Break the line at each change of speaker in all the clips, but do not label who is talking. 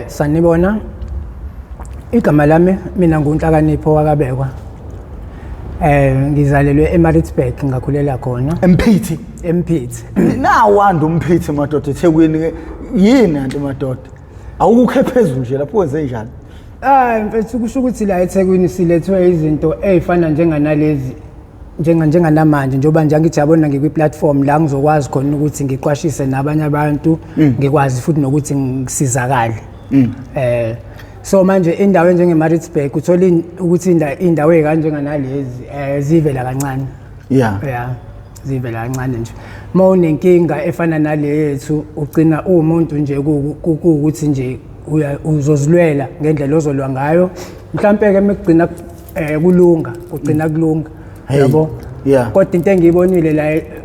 Sanibona. Igama lami mina nguNhlakanipho wakabekwa. Ngizalelwe eMaritzburg, ngakhulela khona.
Emphithi.
Emphithi.
Nawanda umphithi madoda eThekwini ke, yini anti madoda? Awukukhe phezulu nje lapho, wenze njani?
Ah, mfethu, kusho ukuthi la eThekwini silethwe izinto ezifana njenganalezi, njenganamanje, njengoba nje angithi yabona ngikwi-platform la ngizokwazi khona ukuthi ngiqwashise nabanye abantu, ngikwazi futhi nokuthi ngisizakale. So manje indawo enjenge-Maritzburg uthola ukuthi indawo ey'kanjenganalezi zivela kancane. Yeah, zivela kancane nje. Uma unenkinga efana nale yethu, ugcina uwumuntu nje kuwukuthi nje uzozilwela ngendlela ozolwa ngayo. Mhlampe-ke mekugcina kulunga, kugcina kulunga.
Hey,
yabo.
Yeah.
Kodwa into engiyibonile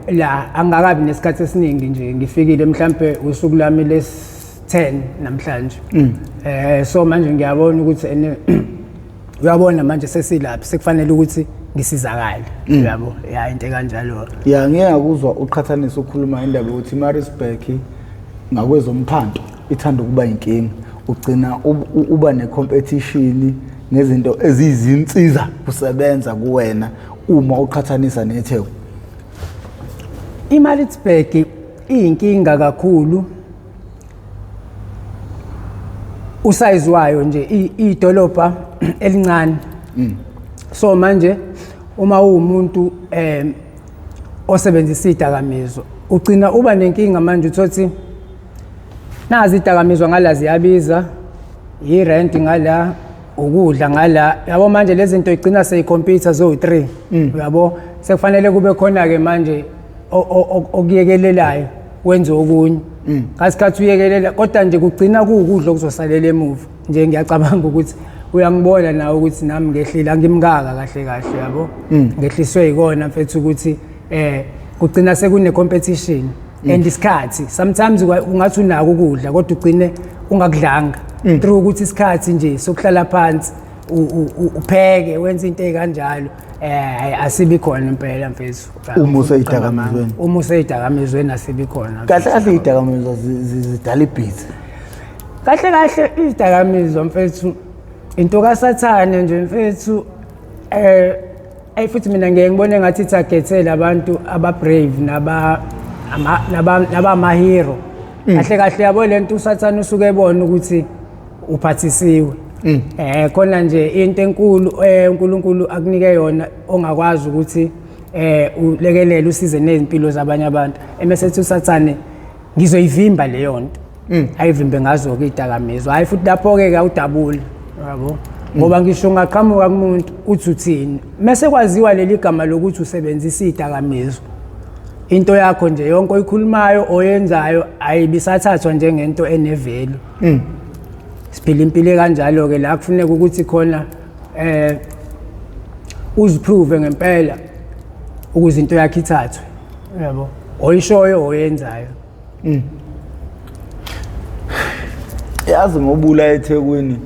la angakabi nesikhathi esiningi nje ngifikile, mhlampe usuku lwami lesi-10 namhlanje. So manje ngiyabona ukuthi ene uyabona manje sesilaphi, sekufanele ukuthi ngisizakale, uyabo, ya, into ekanjalo.
Ya, ngike ngakuzwa uqhathanisa ukhuluma indaba yokuthi iMaritzburg ngakwezomphanto ithanda ukuba inkinga, ugcina uba ne-competition ngezinto eziyizinsiza kusebenza kuwena uma uqhathanisa neTheku.
IMaritzburg iyinkinga kakhulu, usize wayo nje idolobha elincane. So manje uma uwumuntu osebenzisa idakamizwa, ugcina uba nenkinga manje, uthothi nazi idakamizwa ngala ziyabiza, i-rent ngala, ukudla ngala, yabo. Manje lezi zinto igcina seyikhompyutha zowu-3, uyabo. Sekufanele kube khona-ke manje okuyekelelayo, wenze okunye ngasikhathi uyekelela, kodwa nje kugcina kuwukudla okuzosalela emuva nje. Ngiyacabanga ukuthi uyangibona nawe ukuthi nami ngehlile, angimkaka kahle kahle, yabo. Ngehliswe yikona mfethu ukuthi kugcina sekune competition and isikhathi sometimes ungathi unako ukudla kodwa ugcine ungakudlanga through ukuthi isikhathi nje sokuhlala phansi upheke, wenze into ey'kanjalo, asibi khona impela mfethu.
Uma usey'dakamizweni.
Uma usey'dakamizweni asibi khona.
Kahle kahle iy'dakamizwa zidala ibhizi.
Kahle kahle izidakamizwa mfethu into kasathane nje mfethu. Ayi, futhi mina ngeke ngibone ngathi itargethele abantu aba-brave nabama-hero kahle kahle, yabo. Lento usathane usuke ebona ukuthi uphathisiwe khona nje into enkulu uNkulunkulu akunike yona, ongakwazi ukuthi ulekelele, usize nezimpilo zabanye abantu, emese ethi usathane ngizoyivimba leyo nto, ayivimbe ngazo-ke iy'dakamizwa. Hhayi, futhi lapho-ke ke awudabuli, yabo, ngoba ngisho ungaqhamuka kumuntu uthi uthini, mese kwaziwa leli gama lokuthi usebenzisa iy'dakamizwa, into yakho nje yonke oyikhulumayo, oyenzayo, ayibisathathwa njengento ene-value. Siphila impilo ekanjalo-ke la kufuneka ukuthi khona uziprove ngempela ukuze into yakho ithathwe, yabo, oyishoyo, oyenzayo.
Yazi ngobula eThekwini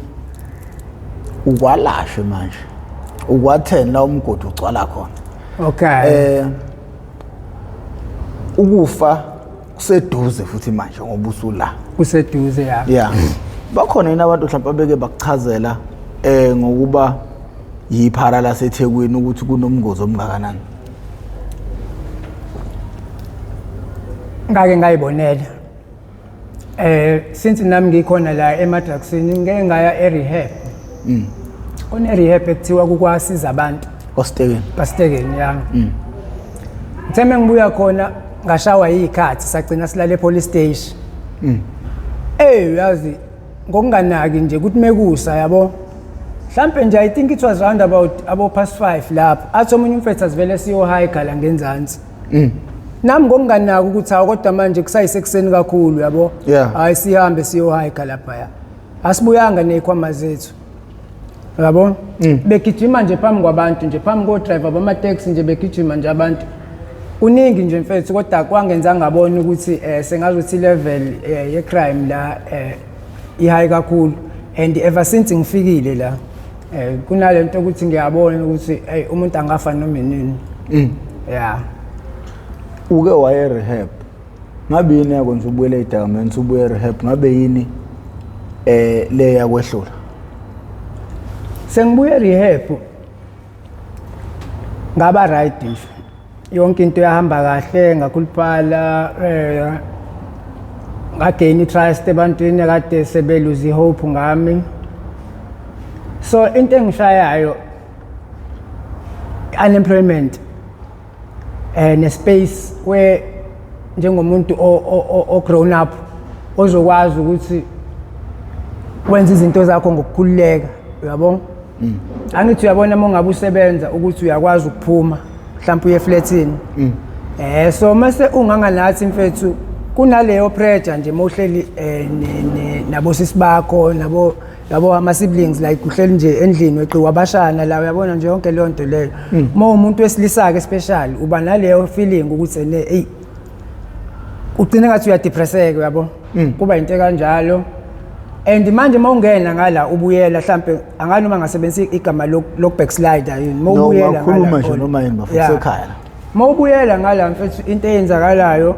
ukwalashe manje ukwa-10 la umgodi ugcwala khona. Ukufa kuseduze futhi manje ngoba usula.
Kuseduze, ya.
Yeah, bakhona yini abantu mhlawumbe abeke bakuchazela ngokuba yiphara laseThekwini ukuthi kunomngozi omngakanani?
Ngake ngayibonela since nami ngikhona la emadrugsini, ngeke ngaya e-rehab. Kune rehab ekuthiwa kukwasiza abantu.
Kwasitekeni.
Pasitekeni, ya. Ngithe mengibuya khona ngashawa yikhathi, sagcina silale e-police station. Uyazi, ngokunganaki nje ukuthi mekusa, yabo, mhlampe nje I think it was round about abo past 5 lapho, athi omunye umfethu asivele siyo-hike la ngenzansi. Nami ngokunganaki ukuthi hawu, kodwa manje kusayisekuseni kakhulu, yabo. Hayi, sihambe siyo-hike laphaya, asibuyanga ney'khwama zethu, yabo. Begijima nje phambi kwabantu nje, phambi ko-driver bamateksi nje, begijima nje abantu, kuningi nje mfethu. Kodwa kwangenza ngabona ukuthi sengazuthi level ye-crime la i-high kakhulu, and ever since ngifikile la kunalento ukuthi ngiyabona ukuthi hey, umuntu angafa noma inini, yeah.
Uke waye rehab, ngabe yini yakwenza ubuyele ey'dakamizweni? Ubuye rehab, ngabe yini Le yakwehlula.
Sengibuye rehab, ngaba right nje, yonke into yahamba kahle, ngakhuluphala, ngagain i-trust ebantwini akade sebeluze i-hope ngami. So into engishayayo, unemployment ne-space where njengomuntu o grown up ozokwazi ukuthi wenze izinto zakho ngokukhululeka, uyabo? Angithi uyabona, uma ungabe usebenza ukuthi uyakwazi ukuphuma mhlawumbe uye eflatini. So mase unganganathi mfethu, kunaleyo pressure nje mawuhleli nabo sisi bakho, nabo yabo ama siblings, like uhleli nje endlini weqiwa abashana la, uyabona nje yonke leyo nto leyo. Uma umuntu wesilisa ke special, uba naleyo feeling ukuthi ene hey, ugcina ngathi uyadepresseka, uyabo? Kuba into kanjalo. And manje mawungena ngala ubuyela, mhlambe angani noma ngasebenzisa igama lok backslide yini, mawubuyela
ungakhuluma
ngala
nje noma yini bafo, kusekhaya la.
Mawubuyela ngala mfethu, into eyenzakalayo,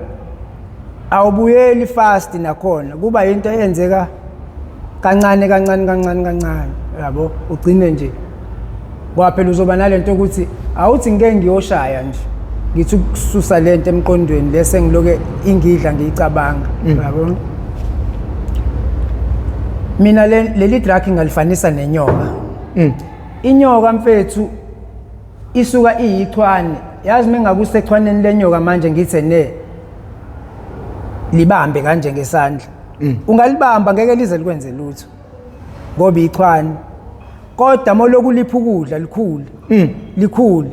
awubuyeli fast nakhona, kuba into eyenzeka kancane kancane kancane kancane, yabo? Ugcine nje, ngoba phela uzoba nalento ukuthi awuthi ngike ngiyoshaya nje, ngithi ukususa lento emqondweni lese ngiloke ingidla ngiyicabanga, yabo? Mina leli drug ngalifanisa nenyoka. Inyoka mfethu isuka iyichwane, yazi mengakusechwaneni lenyoka manje, ngithe ne libambe kanje ngesandla, ungalibamba, ngeke lize likwenze lutho ngoba ichwane. Kodwa moloku lipha ukudla, likhule likhule,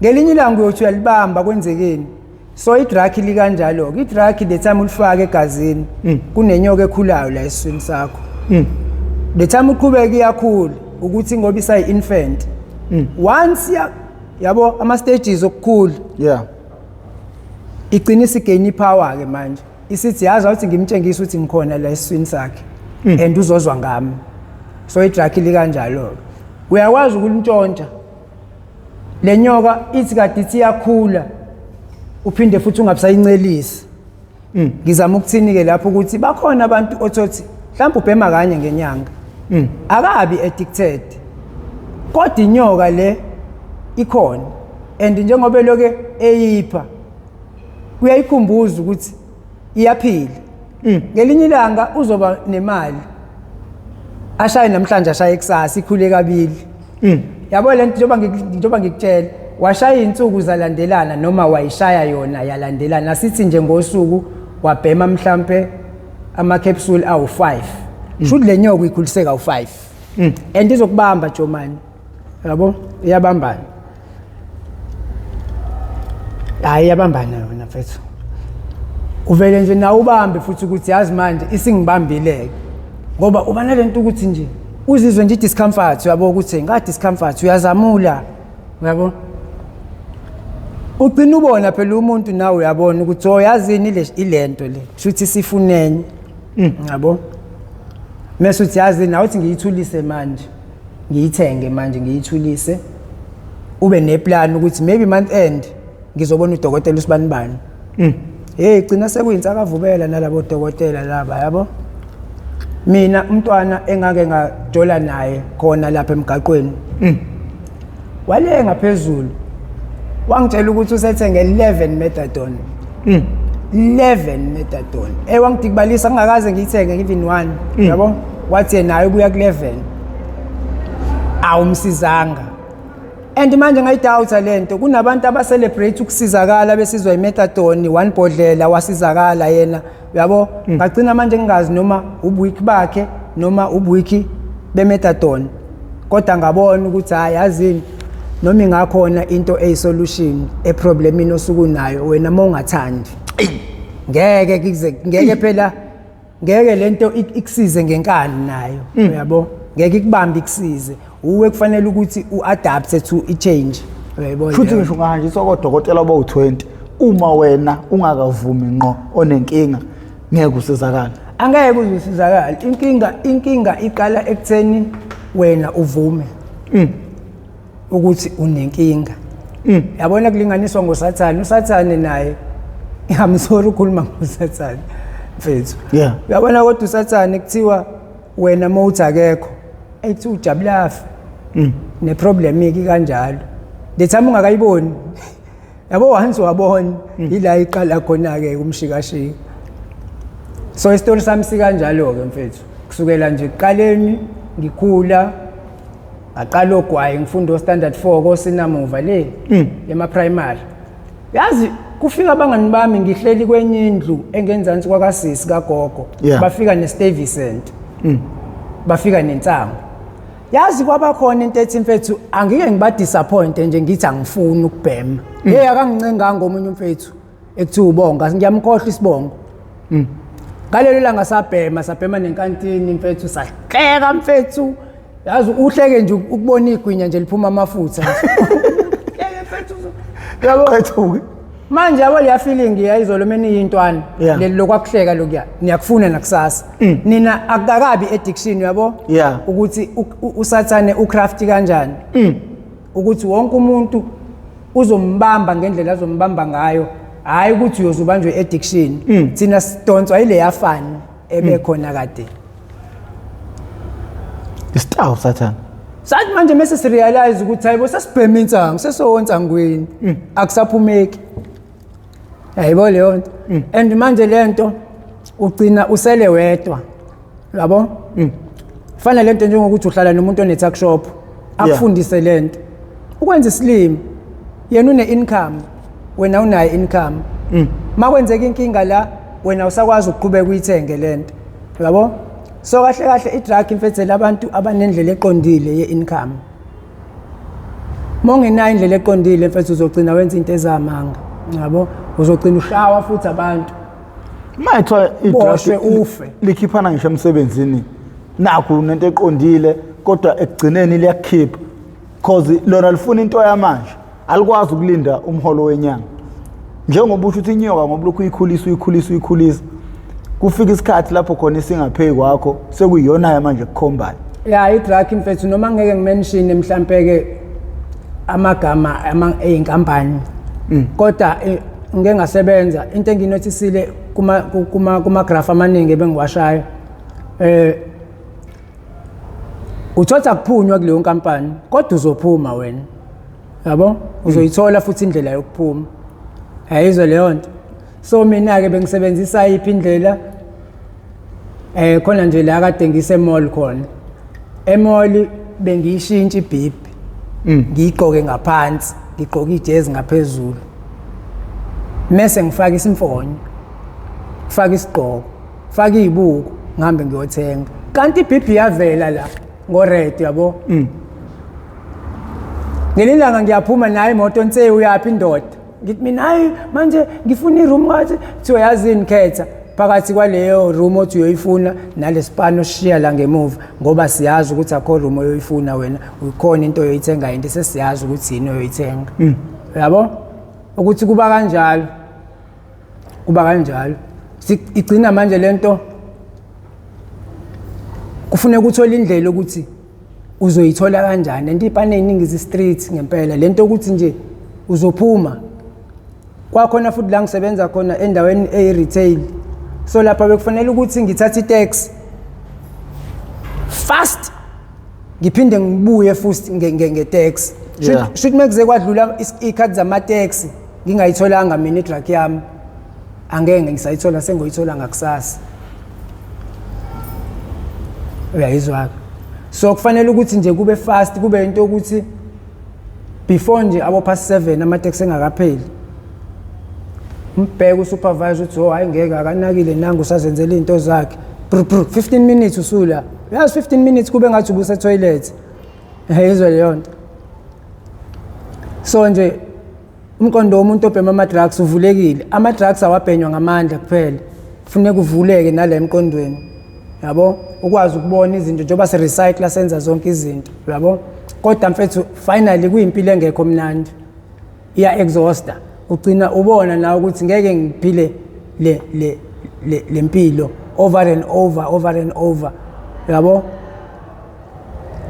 ngelinye ilanga uyothi uyalibamba, kwenzekeni? So i-drug likanjalo-ke. I-drug, the time ulifake egazini, kunenyoka ekhulayo la esiswini sakho. The time uqhubeka iyakhula, ukuthi ngoba isayi-infant, once yabo ama-stages okukhula, igcina isigain ipower ke manje, isithi yazi awuthi ngimtshengise ukuthi ngikhona la esiswini sakhe and uzozwa ngami. So i-drug likanjalo-ke, uyakwazi ukulintshontsha le nyoka, ithi kade ithi iyakhula, uphinde futhi ungabusayincelisi. Ngizama ukuthini-ke lapho? Ukuthi bakhona abantu othothi mhlawumbe ubhema kanye ngenyanga, akabi addicted, kodwa inyoka le ikhona, and njengoba eloke eyipha, kuyayikhumbuza ukuthi iyaphila. Ngelinye ilanga uzoba nemali, ashaye namhlanje, ashaye kusasa, ikhule kabili, yabo lento. Njengoba ngikutshela, washaya iy'nsuku zalandelana, noma wayishaya yona yalandelana, asithi nje ngosuku wabhema mhlampe ama-capsule awu-5, shuthi le nyoka uyikhulise kawu-5 and izokubamba jomani, yabo? Iyabambana, hayi, iyabambana yona mfethu. Uvele nje nawe ubambe futhi ukuthi yazi manje isingibambile-ke, ngoba uba nalento ukuthi nje uzizwe nje i-discomfort, uyabo? Ukuthi nga-discomfort uyazamula, uyabo? Ugcina ubona phela umuntu, nawe uyabona ukuthi oh, yazini ile ilento le, shuthi sifunenye, yabo? Mase uthi yazi nawe uthi ngiyithulise manje, ngiyithenge manje, ngiyithulise, ube neplan ukuthi maybe month end ngizobona udokotela usibani bani. Hey, gcina sekuyinsakavubela nalabo dokotela laba, yabo? Mina umntwana engake ngajola naye khona lapha emgaqweni walenga phezulu, wangitshela ukuthi usethenge 11 methadone, 11 methadone. Wangidikubalisa, ngingakaze ngiyithenge even one, yabo? Wathi yena naye ubuya ku-11, awumsizanga. And manje ngayidawutha lento, kunabantu abacelebrate ukusizakala besizwa imethadone, one bhodlela wasizakala yena, uyabo? Ngagcina manje ngingazi noma ubuwiki bakhe noma ubuwiki bemethadone, kodwa ngabona ukuthi hayi, yazini, noma ingakhona into eyisolution eproblemini osukunayo wena, uma ungathandi ngeke kuze, ngeke phela, ngeke lento ikusize ngenkani nayo, uyabo? Ngeke ikubambe ikusize. Uwe kufanele ukuthi uadapte to i-change, uyayibona?
Futhi ngisho ungahanjiswa kodokotela abawu-20, uma wena ungakavumi ngqo onenkinga, ngeke usizakale.
Angeke uze usizakale. Inkinga iqala ekutheni wena uvume ukuthi unenkinga, yabona? Kulinganiswa ngosathane. Usathane naye, I'm sorry ukukhuluma ngosathane mfethu, uyabona? Kodwa usathane kuthiwa Wena uma uthi akekho, ethi ujabulafe. Ne-problem iki kanjalo. The time ungakayiboni, yabo, once wabona, ila iqala khona-ke umshikashika. So isitori sami sikanjalo-ke mfethu, kusukela nje ekuqaleni ngikhula, ngaqala ogwayi, ngifunda o-standard 4 kosinamuva le ema-primary. Yazi, kufika abangani bami, ngihleli kwenye indlu engenzansi kwakasisi kagogo. Bafika ne-Stuyvesant, bafika nensangu. Yazi, kwaba khona into ethi, mfethu, angike ngibadisappointe nje, ngithi angifuni ukubhema. Hey, akangincenganga omunye umfethu ekuthiwa uBonga, ngiyamkhohlwa isibongo. Ngalelo langa sabhema, sabhema nenkantini mfethu, sahleka mfethu. Yazi, uhleke nje ukubona igwinya nje liphuma amafutha nje. Hleke mfethu, yabo.
Qethuke.
Manje yabo, leya feeling yayizolo meniyintwana, leli lokwakuhleka lokuya, niyakufuna nakusasa nina, akukakabi addiction, yabo. Ukuthi usathane ucraft kanjani ukuthi wonke umuntu uzombamba ngendlela azombamba ngayo, hayi ukuthi uyoze ubanjwe addiction. Thina sidonswa yileya fani ebekhona kade.
Isitawu sathana.
Sathi manje mase sirealize ukuthi hayibo, sesibhema insangu, sesowonsangweni, akusaphumeki, yayibo leyo nto. And manje le nto ugcina usele wedwa, yabo. Fana lento njengokuthi uhlala nomuntu one-tuck shop, akufundise lento ukwenza isilimo, yena une-income, wena unayo income. Makwenzeka inkinga la, wena usakwazi ukuqhubeka uyithenge lento, yabo. So kahle kahle i-drug imfethela abantu abanendlela eqondile ye-income. Uma ungenayo indlela eqondile mfethu, uzogcina wenza into ezamanga, yabo, uzogcina ushawa futhi abantu.
Manje kuthiwa
Boshwe,
i-drug
ufe.
likhiphana ngisho emsebenzini, nakho nento eqondile, kodwa ekugcineni liyakukhipha, cause lona lifuna into yamanje, alikwazi ukulinda umholo wenyanga. Njengoba usho ukuthi inyoka, ngoba lokhu uyikhulisa, uyikhulisa, uyikhulisa, kufika isikhathi lapho khona isingaphezu kwakho, sekuyiyona manje kukhombayo.
Ya, i-drug mfethu, noma ngeke ngimentione mhlampe-ke amagama ey'nkampani, kodwa ngike ngasebenza, into enginothisile kuma-graph amaningi ebengiwashayo, uthotha kuphunywa kuleyo nkampani, kodwa uzophuma wena, yabo, uzoyithola futhi indlela yokuphuma, ayizwe leyo nto. So mina-ke bengisebenzisa yiphi indlela? Khona nje la kade ngise-mall khona, emall, bengiyishintsha ibib, ngiyigqoke ngaphansi, ngigqoke ijezi ngaphezulu, mese ngifaka isimfonyo, ngifaka isigqoko, faka izibuko, ngihambe ngiyothenga, kanti ibib iyavela la ngored, yabo. Ngelinye ilanga ngiyaphuma naye imoto nse, uyaphi indoda? Ngithi mina, hayi, manje ngifuna iroom. Ngathi kuthiwa, yazini, khetha phakathi kwaleyo room othi uyoyifuna nalesipani oshiya la ngemuva, ngoba siyazi ukuthi akho room oyoyifuna wena, ukhona into oyoyithenga, into sesiyazi ukuthi yini oyoyithenga, yabo. Ukuthi kuba kanjalo, kuba kanjalo. Igcina manje lento kufuneka uthole indlela ukuthi uzoyithola kanjani, and iy'pani ey'ningi zi-street ngempela lento ukuthi nje uzophuma kwakhona. Futhi la ngisebenza khona endaweni eyi-retail, so lapha bekufanele ukuthi ngithathe itaxi fast, ngiphinde ngibuye futhi nge-taxi. Shuthi mekuze kwadlula iy'khathi zamateksi ngingayitholanga mina idrug yami, angeke ngisayithola, sengoyithola ngakusasa, uyayizwa-ke. So kufanele ukuthi nje kube fast, kube into yokuthi before nje abo past 7 amateksi engakapheli, umbheke usupervisor uthi, oh hayi, ngeke, akanakile nangu, usazenzela iy'nto zakhe. Bru bru, 15 minutes usula, uyazi, 15 minutes kube ngathi ubuse-toilet, yizwe leyo nto. So nje umqondo womuntu obhema ama-drugs uvulekile. Ama-drugs awabhenywa ngamandla kuphela, kufuneka uvuleke nale emqondweni, yabo, ukwazi ukubona izinto njengoba si-recycla, senza zonke izinto, yabo. Kodwa mfethu, finally kuyimpilo engekho mnandi, iya-exhausta, ugcina ubona nawe ukuthi ngeke ngiphile le mpilo over and over, over and over, yabo,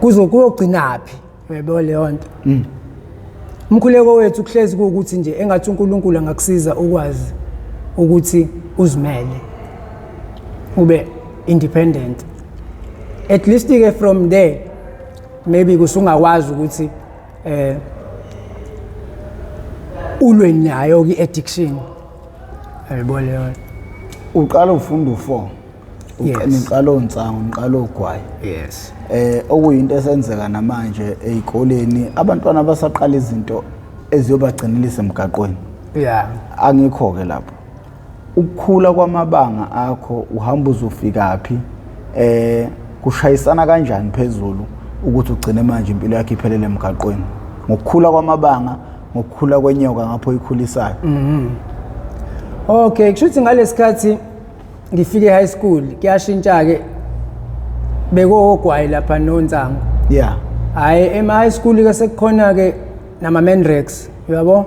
kuzo kuyogcinaphi, uyabo leyo nto. Umkhuleko wethu kuhlezi kuwukuthi nje engathi uNkulunkulu angakusiza ukwazi ukuthi uzimele, ube independent. At least ke from there maybe kusungakwazi ukuthi ulwe nayo ki addiction, yayibona leyo.
Uqala ufunda u4?
Yes.
Niqala onsangu, niqala ogwayi?
Yes.
Okuyinto esenzeka namanje ezikoleni, abantwana basaqala izinto eziyobagcinelisa emgaqweni. Angikho ke lapho. Ukukhula kwamabanga akho, uhamba uzofika phi? Kushayisana kanjani phezulu ukuthi ugcine manje impilo yakho iphelele emgaqweni, ngokukhula kwamabanga, ngokukhula kwenyoka ngapho ikhulisayo?
Okay, kushuthi ngalesikhathi ngifike high school kuyashintsha ke, bekogwayi lapha nonsangu. Hayi, ema high school ke sekukhona ke nama Mandrax, uyabo,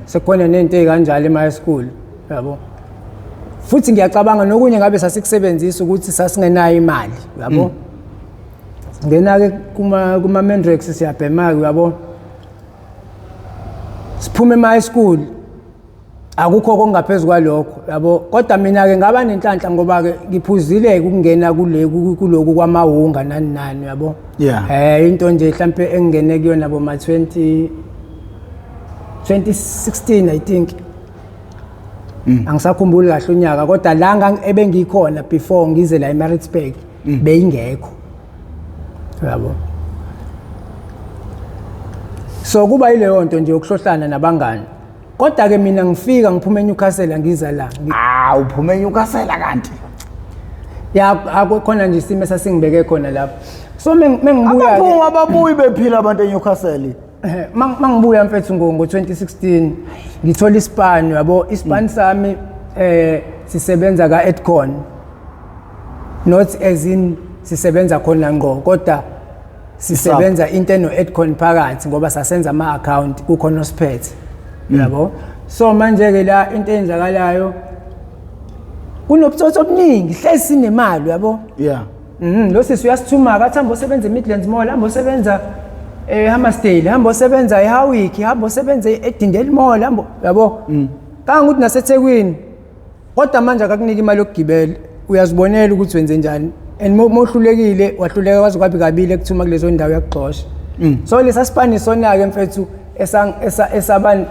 sekukhona nento ezikanjalo ema high school, uyabo. Futhi ngiyacabanga nokunye ngabe sasikusebenzisa ukuthi sasingenayo imali, uyabo. Ngena ke kuma Mandrax, siyabhema ke, uyabo. Siphume ema high school, akukho kongaphezulu kwalokho, yabo. Kodwa mina ke ngaba nenhlanhla ngoba ke ngiphuzile ukungena kule kuloku kwamawunga nani nani, yabo. Into nje mhlambe engingene kuyona boma 20 2016 I think, angisakhumbuli kahle unyaka, kodwa la ebengikhona before ngize la eMaritzburg beyingekho, yabo. So kuba yileyo nto nje yokuhlohlana nabangani. Kodwa ke mina ngifika ngiphuma eNewcastle, ngiza la.
Ah, uphume eNewcastle kanti?
Ya, akukhona nje isimo esasingibeke khona lapho. So mengibuya
Abaphuma ababuyi bephila abantu eNewcastle.
Mangibuya mfethu ngo 2016 ngithola ispan, yabo. Ispan sami sisebenza ka Edcon, not as in sisebenza khona ngqo, kodwa sisebenza into eno Edcon phakathi ngoba sasenza ama account kukhona osiphethe, yabo. So manje ke la into eyenzakalayo, kunobutsotsi obuningi, hlezi sinemali, yabo. Lo sisi uyasithuma akathi hamba osebenza eMidlands Mall, hamba osebenza eHammersdale, hamba osebenza eHowick, hamba osebenza eDindeli Mall, hamba, yabo. Kangukuthi naseThekwini. Kodwa manje akakuniki imali yokugibela. Uyazibonela ukuthi wenze njani. And mohlulekile, wahluleka kwaze kwabi kabili ekuthuma kulezo ndawo, yakuxosha. So lesa sipani sona ke mfethu esaba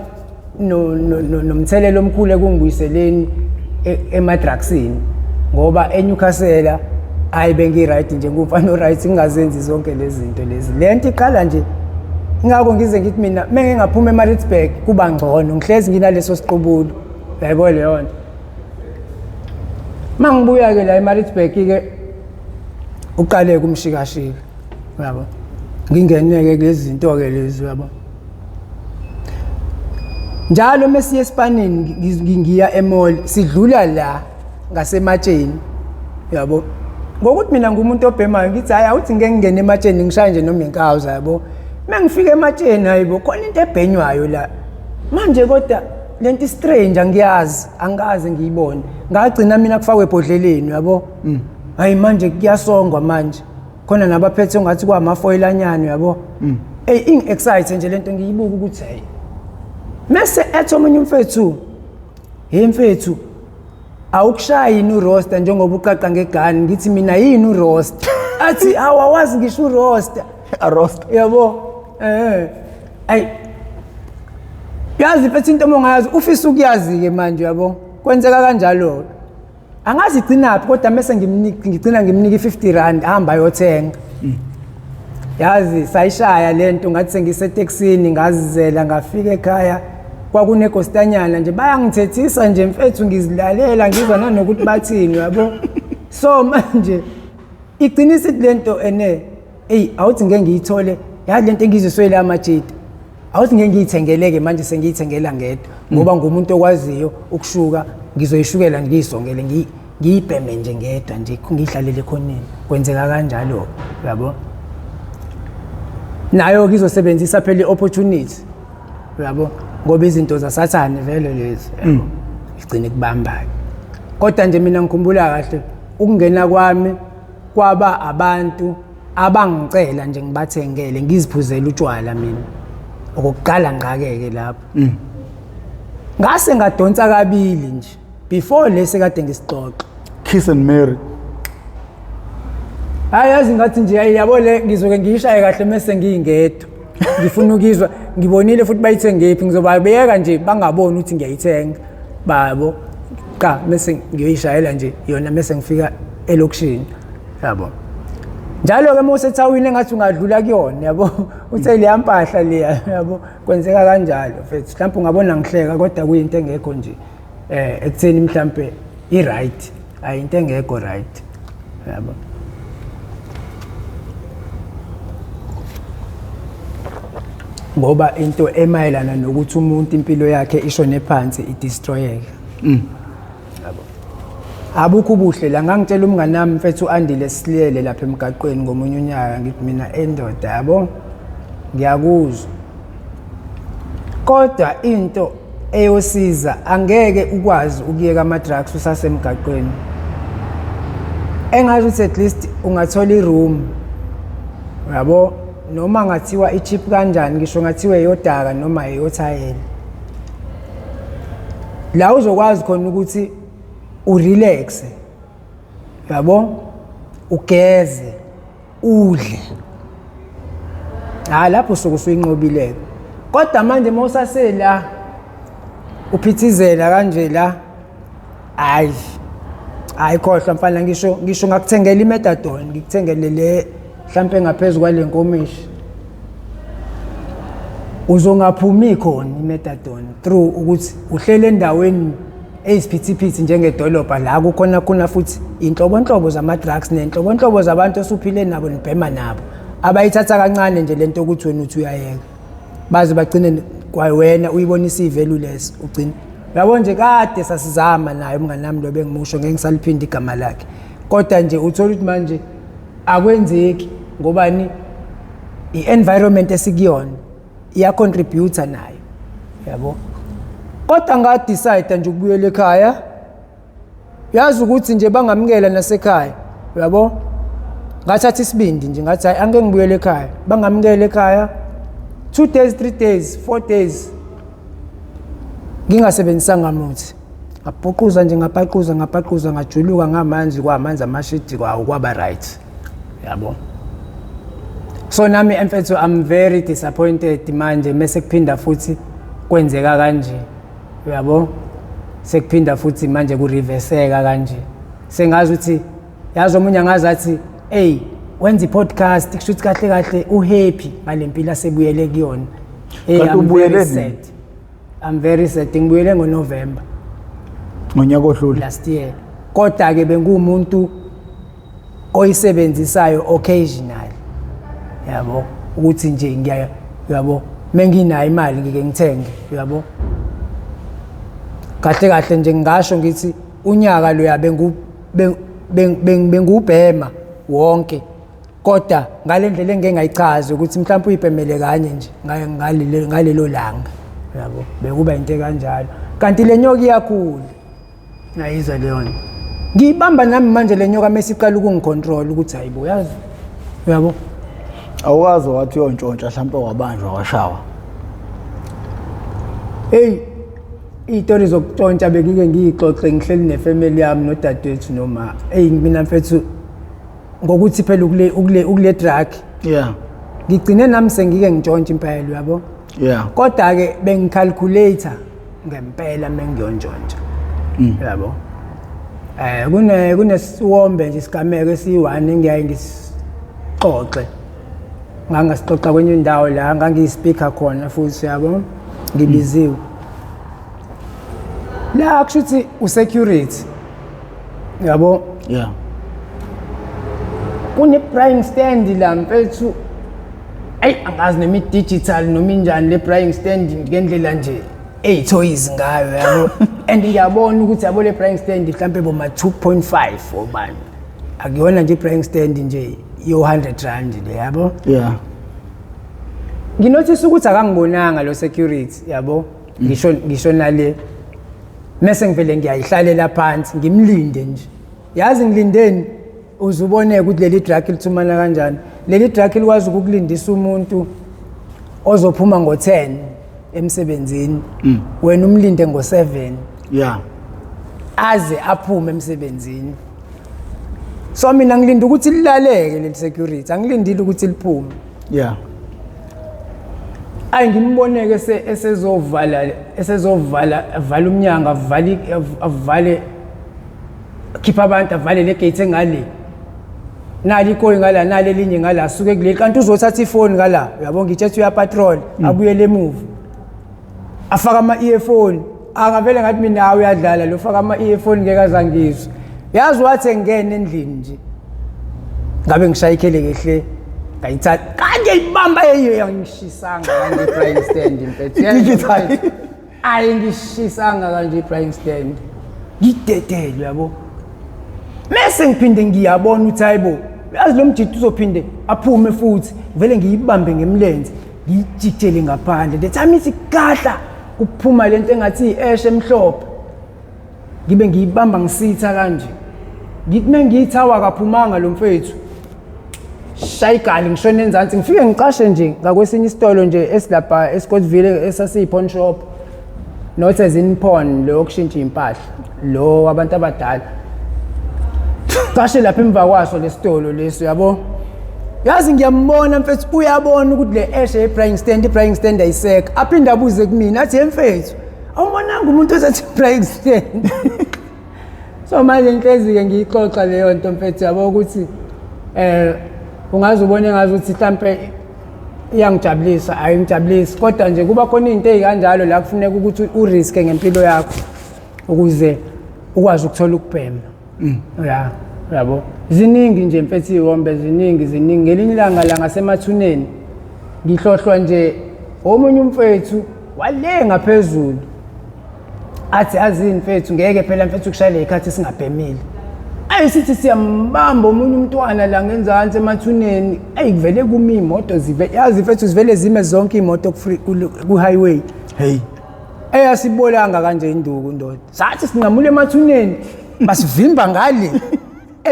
nomthelela omkhulu ekungibuyiseleni emadrugsini, ngoba eNewcastle hayi, bengi-right nje, ngumfana o-right, ngingazenzi zonke lezi zinto lezi. Le nto iqala nje, ingakho ngize ngithi mina menge ngaphuma eMaritzburg kuba ngcono, ngihlezi nginaleso siqubulo, uyayibona leyo nto. Mangibuya ke la eMaritzburg ke uqale kumshikashika, uyabo, ngingeneke kulezi zinto ke lezi, uyabo. Njalo mesiye esipanini, ngiya emall, sidlula la ngasematsheni, yabo, ngokuthi mina ngumuntu obhemayo, ngithi hayi, awuthi ngeke ngingene ematsheni, ngishaye nje noma inkawuza, yabo. Mengifika ematsheni, hayibo, khona into ebhenywayo la manje, kodwa lento strange, angiyazi, angikaze ngiyibone. Ngagcina mina kufakwe ebhodleleni, yabo. Hayi, manje kuyasongwa manje, khona nabaphethe ngathi kwamafoilanyana, yabo. Ey, ing-excite nje lento, ngiyibuka ukuthi hey. Mese ethi omunye umfethu, "Hey mfethu, awukushayi yini uroster njengoba uqaqa ngegani?" Ngithi mina, "Yini uroster?" Athi, "Awawazi ngisho uroster?"
A roster.
Yabo, ayi, yazi mfethu, into ongayazi ufisa ukuyazi ke manje, yabo. Kwenzeka kanjalo, angazi igcinaphi, kodwa mase ngimnika, ngigcina ngimnika i-50 rand, hamba ayothenga. Yazi sayishaya lento, ngathi sengisetekisini, ngazizela ngafika ekhaya, kwakunegostanyana nje, bayangithethisa nje mfethu, ngizilalela, ngizwa nanokuthi bathini, yabo. So manje igcina isithi lento ene, eyi, awuthi ngeke ngiyithole, yazi lento engiziswe la amajita, awuthi ngeke ngiyithengeleke manje, sengiyithengela ngedwa ngoba ngumuntu okwaziyo ukushuka, ngizoyishukela, ngiyisongele, ngiyibheme nje ngedwa nje, ngiyihlalele ekhoneni. Kwenzeka kanjalo, yabo. Nayo ngizosebenzisa phela i-opportunity, uyabo, ngoba izinto zasathane vele lezi, yabo, igcine kubamba. Kodwa nje mina ngikhumbula kahle ukungena kwami, kwaba abantu abangicela nje ngibathengele, ngiziphuzele utshwala mina okokuqala ngqakeke lapho. Ngase ngadonsa kabili nje before lesi kade ngisixoxa.
Kiss and marry.
Hayi, yazi ngathi nje, hayi, yabo le ngizoke ngiyishaye kahle mese ngiyingedwa. Ngifuna ukizwa, ngibonile futhi bayithengephi, ngizobabeka nje bangaboni ukuthi ngiyayithenga. Babo cha, mese ngiyoyishayela nje yona mese ngifika elokishini. Yabo. Njalo ke uma usethawini engathi ungadlula kuyona, yabo, uthe leya mpahla leya, yabo, kwenzeka kanjalo mfethu. Mhlawumbe ungabona ngihleka kodwa kuyinto engekho nje ekutheni mhlambe i-right, ayi into engekho right, yabo. Ngoba into emayelana nokuthi umuntu impilo yakhe ishone phansi, idestroyeke. Yabo. Abukho ubuhle la. Ngangitshela umngane wami mfethu Andile, silele lapha emgaqweni ngomunye unyaka, ngithi mina endoda, yabo, ngiyakuzwa, kodwa into eyosiza, angeke ukwazi ukuyeka ama-drugs usasemgaqweni. Engazi ukuthi at least ungathola i-room, yabo, noma ngathiwa i-cheap kanjani, ngisho ngathiwa eyodaka noma eyothayela, la uzokwazi khona ukuthi urelaxe, yabo, ugeze, udle. Hayi, lapho usuke usuyinqobile. Kodwa manje uma usasela uphithizela kanje la, hayi hayi, khohlwa mfana. Ngisho ngakuthengela imethadone, ngikuthengele le mhlampe ngaphezulu kwale nkomishi, uzongaphumi khona imethadone through ukuthi uhlele endaweni eyisiphithiphithi njengedolobha la kukhona khona futhi inhlobonhlobo zama-drugs nenhlobonhlobo zabantu osuphile nabo, nibhema nabo, abayithatha kancane nje lento ukuthi wena uthi uyayeka, baze bagcine kwawena uyibonisa i-value less, ugcine, uyabo nje. Kade sasizama naye umngane wami lo bengimusho, ngeke ngisaliphinda igama lakhe, kodwa nje uthola ukuthi manje akwenzeki ngobani, i-environment esikuyona iyacontributor nayo, yabo. Kodwa ngadecide nje ukubuyela ekhaya, yazi ukuthi nje bangamukela nasekhaya, uyabo. Ngathatha isibindi nje, ngathi hayi, angeke ngibuyele ekhaya, bangamukela ekhaya. 2 days, 3 days, 4 days ngingasebenzisanga muthi, ngabhuquza nje, ngapaquza, ngapaquza, ngajuluka ngamanzi, kwamanzi amashidi kwawo, kwaba right, yabo. So nami emfethu I'm very disappointed manje mase kuphinda futhi kwenzeka kanje, uyabo, sekuphinda futhi manje kureverseka kanje. Sengazi ukuthi, yazi, omunye angazi athi, "Hey, wenza i-podcast, kusho ukuthi kahle kahle uhappy ngale mpilo asebuyele kuyona." Hey,
Kanti
I'm very
ubuyele nini?
sad. I'm very sad. Ngibuyele ngoNovember
ngonyaka odlule.
Last year. Kodwa ke bengumuntu oyisebenzisayo occasional, yabo, ukuthi nje ngiya, yabo, menginayo imali ngike ngithenge, yabo. Kahle kahle nje ngingasho ngithi unyaka lo yabe bengubhema wonke, kodwa ngale ndlela engeke ngayichaza ukuthi mhlawumbe uyibhemele kanye nje ngalelo langa, yabo, bekuba into kanjalo. Kanti le nyoka iyakhula, ngayizwa leyo nto, ngiyibamba nami manje le nyoka mesiqala ukungicontrol ukuthi hayibo, yazi, uyabo.
Awukazi wathi uyontshontsha mhlawumpe wabanjwa washawa?
Hey, iy'tori zokutshontsha bengike ngiyixoxe ngihleli nefamily yami nodadewethu noma, eyi, mina mfethu, ngokuthi phela ukule drug ngigcine nami sengike ngitshontshe impela, uyabo. Kodwa-ke bengicalculate ngempela mengiyontshontsha, yabo. Kunesiwombe nje, isigameko esiyi-one engiyaye ngisixoxe, ngangasixoxa kwenye indawo la ngangiyi-speaker khona futhi, yabo, ngibiziwe la, kusho ukuthi usecurity, yabo. Kune-braai stand la mfethu, eyi, angazi noma i-digital noma injani le braai stand, ngendlela nje eyithoyizi ngayo, yabo, and ngiyabona ukuthi, yabo, le braai stand mhlampe boma 2.5 obani, akuyona nje i-braai stand nje yo-100 rand le, yabo. Nginothisa ukuthi akangibonanga lo security, yabo, ngisho nale mese ngivele ngiyayihlalela phansi ngimlinde nje. Yazi ngilindeni, uze ubone ukuthi leli drug lithumana kanjani. Leli drug likwazi ukukulindisa umuntu ozophuma ngo-10 emsebenzini, wena umlinde ngo-7 aze aphume emsebenzini. So mina ngilinda ukuthi lilaleke leli security, angilindile ukuthi liphume. Ayi, ngimboneke esezovala avala umnyango, avale avale khipha abantu, avale le gate engale, nali ikoyi ngala, nali elinye ngala, asuke kuleli, kanti uzothatha ifoni ngala, uyabo, ngitshethi uyapatrol, abuyele emuva, afaka ama-earphone. Angavele ngathi mina, hawu, uyadlala lo, faka ama-earphone, ngeke azangizwe. Yazi, wathi engena endlini nje, ngabe ngishaya ikhele kehle, ngayithatha kanje, ibamba yeyo, yangishisanga kanje i-braai stand, mfethu.
I-digital.
Ayingishisanga kanje i-braai stand, ngidedele, uyabo. Mese ngiphinde ngiyabona ukuthi hayibo, yazi lo mjidi uzophinde aphume futhi, vele ngiyibambe ngemlenze, ngiyijikijele ngaphandle. The time ithi gadla, kuphuma lento engathi i-ash emhlophe, ngibe ngiyibamba, ngisitha kanje, ngithi mengiyithi awu, akaphumanga lo mfethu, shaya igali, ngishone enzansi, ngifike ngicashe nje ngakwesinye isitolo nje esilapha eScottsville, esasiyi-pawn shop, not as in pawn lo yokushintsha impahla, lo wabantu abadala. Cashe lapha emva kwaso lesitolo leso, yabo. Yazi, ngiyambona mfethu, uyabona ukuthi le ash ye-braai stand, i-braai stand ayisekho. Aphinde abuze kumina, athi, "Mfethu, awubonanga umuntu osethi braai stand?" So manje ngihlezi-ke ngiyixoxa leyo nto, mfethu, yabo, ukuthi ungaze ubone ngazi ukuthi mhlampe iyangijabulisa, ayingijabulisi, kodwa nje kuba khona iy'nto ey'kanjalo la kufuneka ukuthi uriske ngempilo yakho ukuze ukwazi ukuthola ukubhema. Ya, yabo, ziningi nje mfethu iy'wombe, ziningi, ziningi. Ngelinye ilanga la ngasemathuneni, ngihlohlwa nje omunye umfethu wale ngaphezulu, athi, "Azini mfethu, ngeke phela mfethu kushayele ikhathi singabhemile." Ayi, sithi siyambamba omunye umntwana la ngenzansi emathuneni, ayi, kuvele kumi imoto, zive, yazi mfethu, zivele zime zonke imoto ku-highway.
Hey.
Eyasibolanga kanje induku, ndoda, sathi sinqamula emathuneni, basivimba ngale.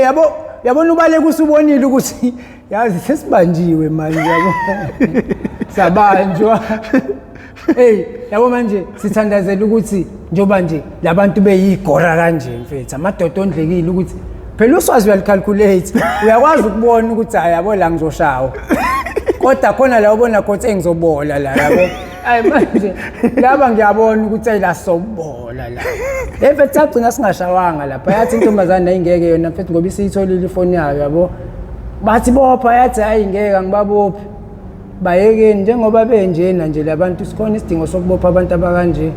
Yabo, yabona, ubaleka usubonile ukuthi yazi sesibanjiwe manje, yabo, sabanjwa. Hey, yabo, manje sithandazela ukuthi njoba nje labantu beyigora kanje mfethu, amadoda ondlekile, ukuthi phela uswazi uyalicalculate, uyakwazi ukubona ukuthi hayi, yabo, la ngizoshawa, kodwa khona la ubona khona engizobola la, yabo. Ayi, manje laba ngiyabona ukuthi ayi, la sobola la. Hey mfethu, sagcina singashawanga lapha. Yathi intombazane ayingeke yona mfethu, ngoba isiyitholile ifoni yayo, yabo. Bathi bopha, yathi hayi, ngeke, angibabophi, bayekeni njengoba benjena nje labantu, sikhona isidingo sokubopha abantu abakanje,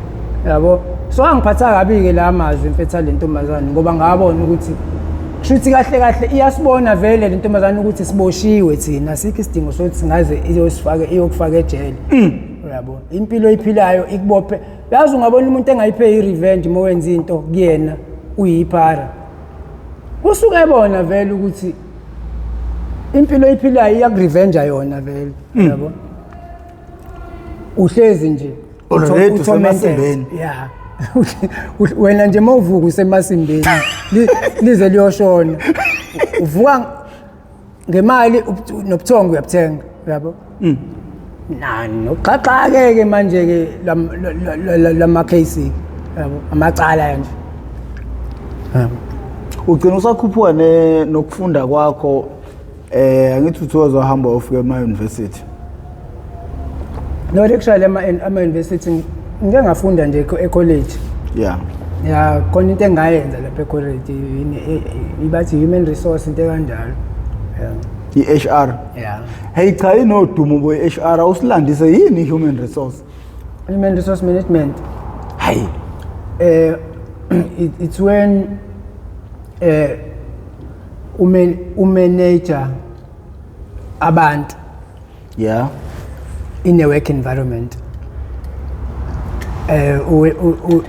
yabo. So angiphatha kabi-ke la mazwi mfethu ale ntombazane, ngoba ngabona ukuthi kushuthi kahle kahle iyasibona vele le ntombazane ukuthi siboshiwe thina, asikho isidingo sokuthi singaze iyosifake, iyokufaka ejele, uyabo. Impilo oyiphilayo ikubophe. Yazi, ungabona umuntu engayiphe i-revenge uma wenza into kuyena, uyiphara, usuke ebona vele ukuthi impilo oyiphilayo iyakurevenja yona vele, yabo. Uhlezi nje
Already
utormented.
usemasimbeni.
Ya, wena nje mawuvuka usemasimbeni, lize liyoshona. Uvuka ngemali, nobuthongo uyabuthenga, uyabo, nani, nokuxaxa-ke manje-ke lama-case, yabo, amacala nje, yabo.
Ugcina usakhuphuka nokufunda kwakho, angithi uthi wazohamba ufike ema university?
No, actually ama-university ngike ngafunda nje e-college. Ya, khona into engayenza lapha e-college, ibathi human resource, into ekanjalo, yeah.
I-HR?
Yeah.
Hey, cha, inodumo bo i-HR, awusilandise, yini human resource?
Human resource management.
Hayi.
It's when umanager abantu in a work environment,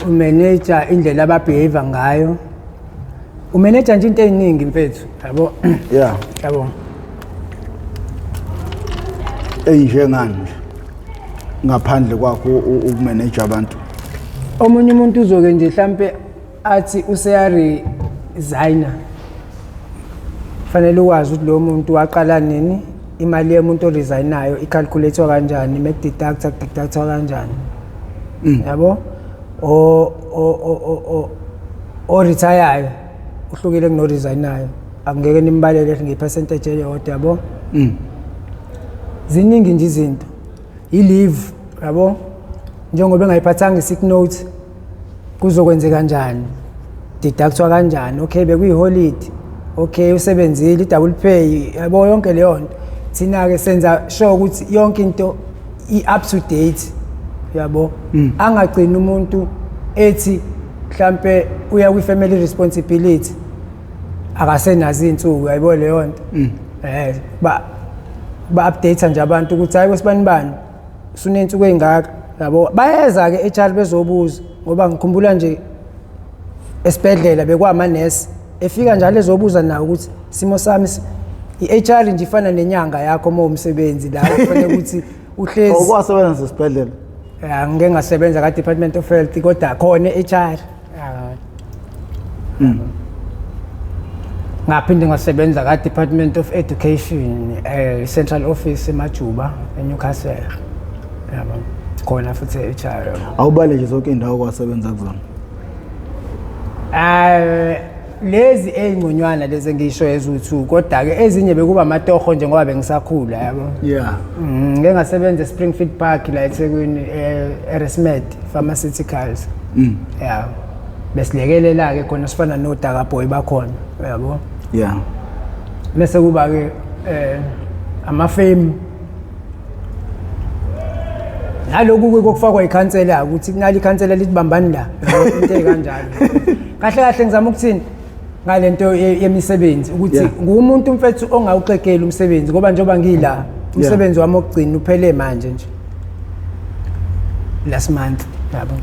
umanager indlela ababehave ngayo, umanager nje into eziningi mfethu, yabo. Yabo.
Eyinjengani nje ngaphandle kwakho ukumanage abantu?
Omunye umuntu uzoke nje mhlambe athi useya-resigna, fanele ukwazi ukuthi lo muntu waqala nini, imali yomuntu oresignayo icalculatewa kanjani, mekudeducta, kudeductwa kanjani, yabo. O o o o o retireyo uhlukile kuno-resignayo. Angeke nimbalele ngepercentage eyodwa, yabo. Ziningi nje izinto. I-leave, yabo, njengoba engayiphathanga i-sick note, kuzokwenzeka kanjani, deductwa kanjani? Okay, bekuyi-holiday, okay, usebenzile, i-double pay, yabo, yonke leyo nto. Thina-ke senza sure ukuthi yonke into i-up to date, yabo. Angagcini umuntu ethi mhlampe uya kwi-family responsibility, akasenazo iy'nsuku, yayibona leyo nto. Ba update nje abantu ukuthi hayi, kwesibani bani usuney'nsuku ey'ngaka, yabo. Bayeza-ke HR bezobuza, ngoba ngikhumbula nje esibhedlela bekwamanesi efika njalo ezobuza nawo ukuthi simo sami i-HR nje ifana nenyanga yakho uma umsebenzi la, kufanele ukuthi uhlezi.
Okwasebenza esibhedlela?
Ngike ngasebenza ka-Department of Health, kodwa khona i-HR. Ngaphinde ngasebenza ka-Department of Education, Central Office eMajuba, eNewcastle, yabo, khona futhi e-HR, yabo.
Awubale nje zonke iy'ndawo okwasebenza kuzona.
Lezi ey'ngconywana lezi engisho eziwu-two, kodwa-ke ezinye bekuba amatoho nje ngoba bengisakhula, yabo. Ngike ngasebenza eSpringfield Park la eThekwini, eResmed Pharmaceuticals. Yeah. Besilekelela ke khona, sifana nodaka boy bakhona, yabo. Bese kuba ke amafame naloku ke kokufakwa ikhansela, ukuthi kunali ikhansela lithi bambani la, yabo, into ekanjalo. Kahle kahle ngizama ukuthini ngalento yemisebenzi, ukuthi ngumuntu mfethu ongawuxegeli umsebenzi, ngoba njengoba ngila, umsebenzi wami wokugcina uphele manje nje last month, yabo.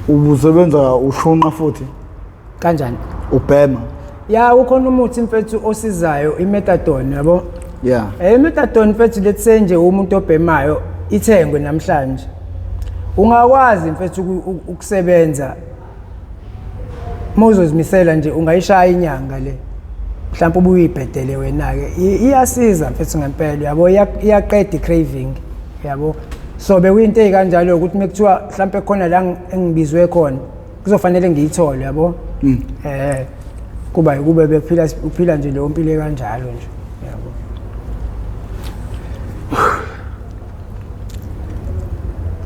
Ubusebenza ushunqa futhi?
Kanjani?
Ubhema?
Ya, ukhona umuthi mfethu osizayo, imethadone, yabo. Imethadone mfethu, let's say nje umuntu obhemayo, ithengwe namhlanje, ungakwazi mfethu ukusebenza uma uzozimisela nje, ungayishaya inyanga le, mhlawumbe ubuye uyibhedele wena-ke. Iyasiza mfethu ngempela, yabo, iyaqeda i-craving, yabo. So bekuyinto ey'kanjalo ukuthi uma kuthiwa mhlawumpe khona la engibizwe khona, kuzofanele ngiyithole, yabo. Kuba kube bekuphila, uphila nje leyo mpilo ekanjalo nje, yabo.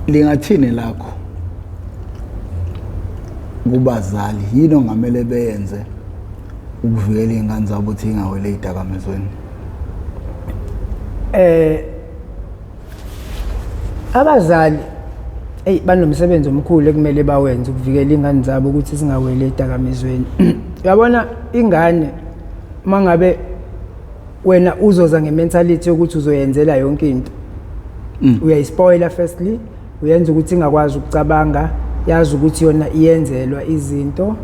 Lingathini lakho kubazali? Yini ongamele beyenze ukuvikela iy'ngane zabo ukuthi ingawele ey'dakamizweni?
Abazali, ey, banomsebenzi omkhulu ekumele bawenze ukuvikela ingane zabo ukuthi zingaweli edakamizweni. Uyabona, ingane mangabe wena uzoza ngementality yokuthi uzoyenzela yonke into, uyayispoila. Firstly, uyenza ukuthi ingakwazi ukucabanga, yazi ukuthi yona iyenzelwa izinto,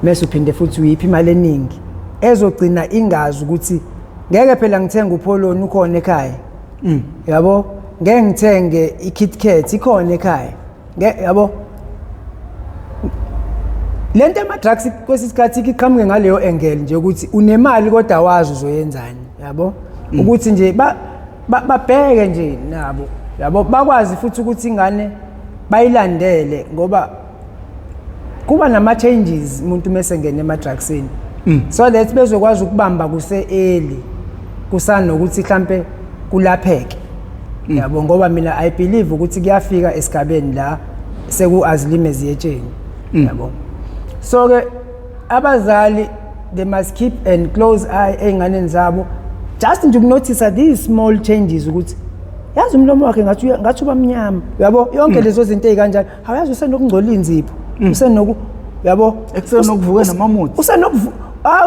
mase uphinde futhi uyiphi imali eningi ezogcina ingazi ukuthi ngeke phela ngithenge upoloni, ukhona ekhaya, yabo, ngeke ngithenge i-KitKat, ikhona ekhaya. Yabo, lento yama-drugs kwesinye isikhathi iqhamuke ngaleyo angle nje ukuthi unemali kodwa awazi uzoyenzani, yabo, ukuthi nje babheke nje nabo, yabo, bakwazi futhi ukuthi ingane bayilandele, ngoba kuba nama-changes umuntu mese ngene ema-drugsini, so that bezokwazi ukubamba kuse-early, kusanokuthi mhlampe kulapheke, yabo, ngoba mina I believe ukuthi kuyafika esigabeni la seku-azilime ziyetsheni, yabo. So ke abazali, they must keep and close eye ey'nganeni zabo, just nje ukunothisa these small changes, ukuthi yazi umlomo wakhe ngathi ngathi uba mnyama, yabo, yonke lezo zinto ey'kanjalo. Awuyazi, usenokungcola inzipho, usenoku, yabo.
Ekusenokuvuka namamuthi.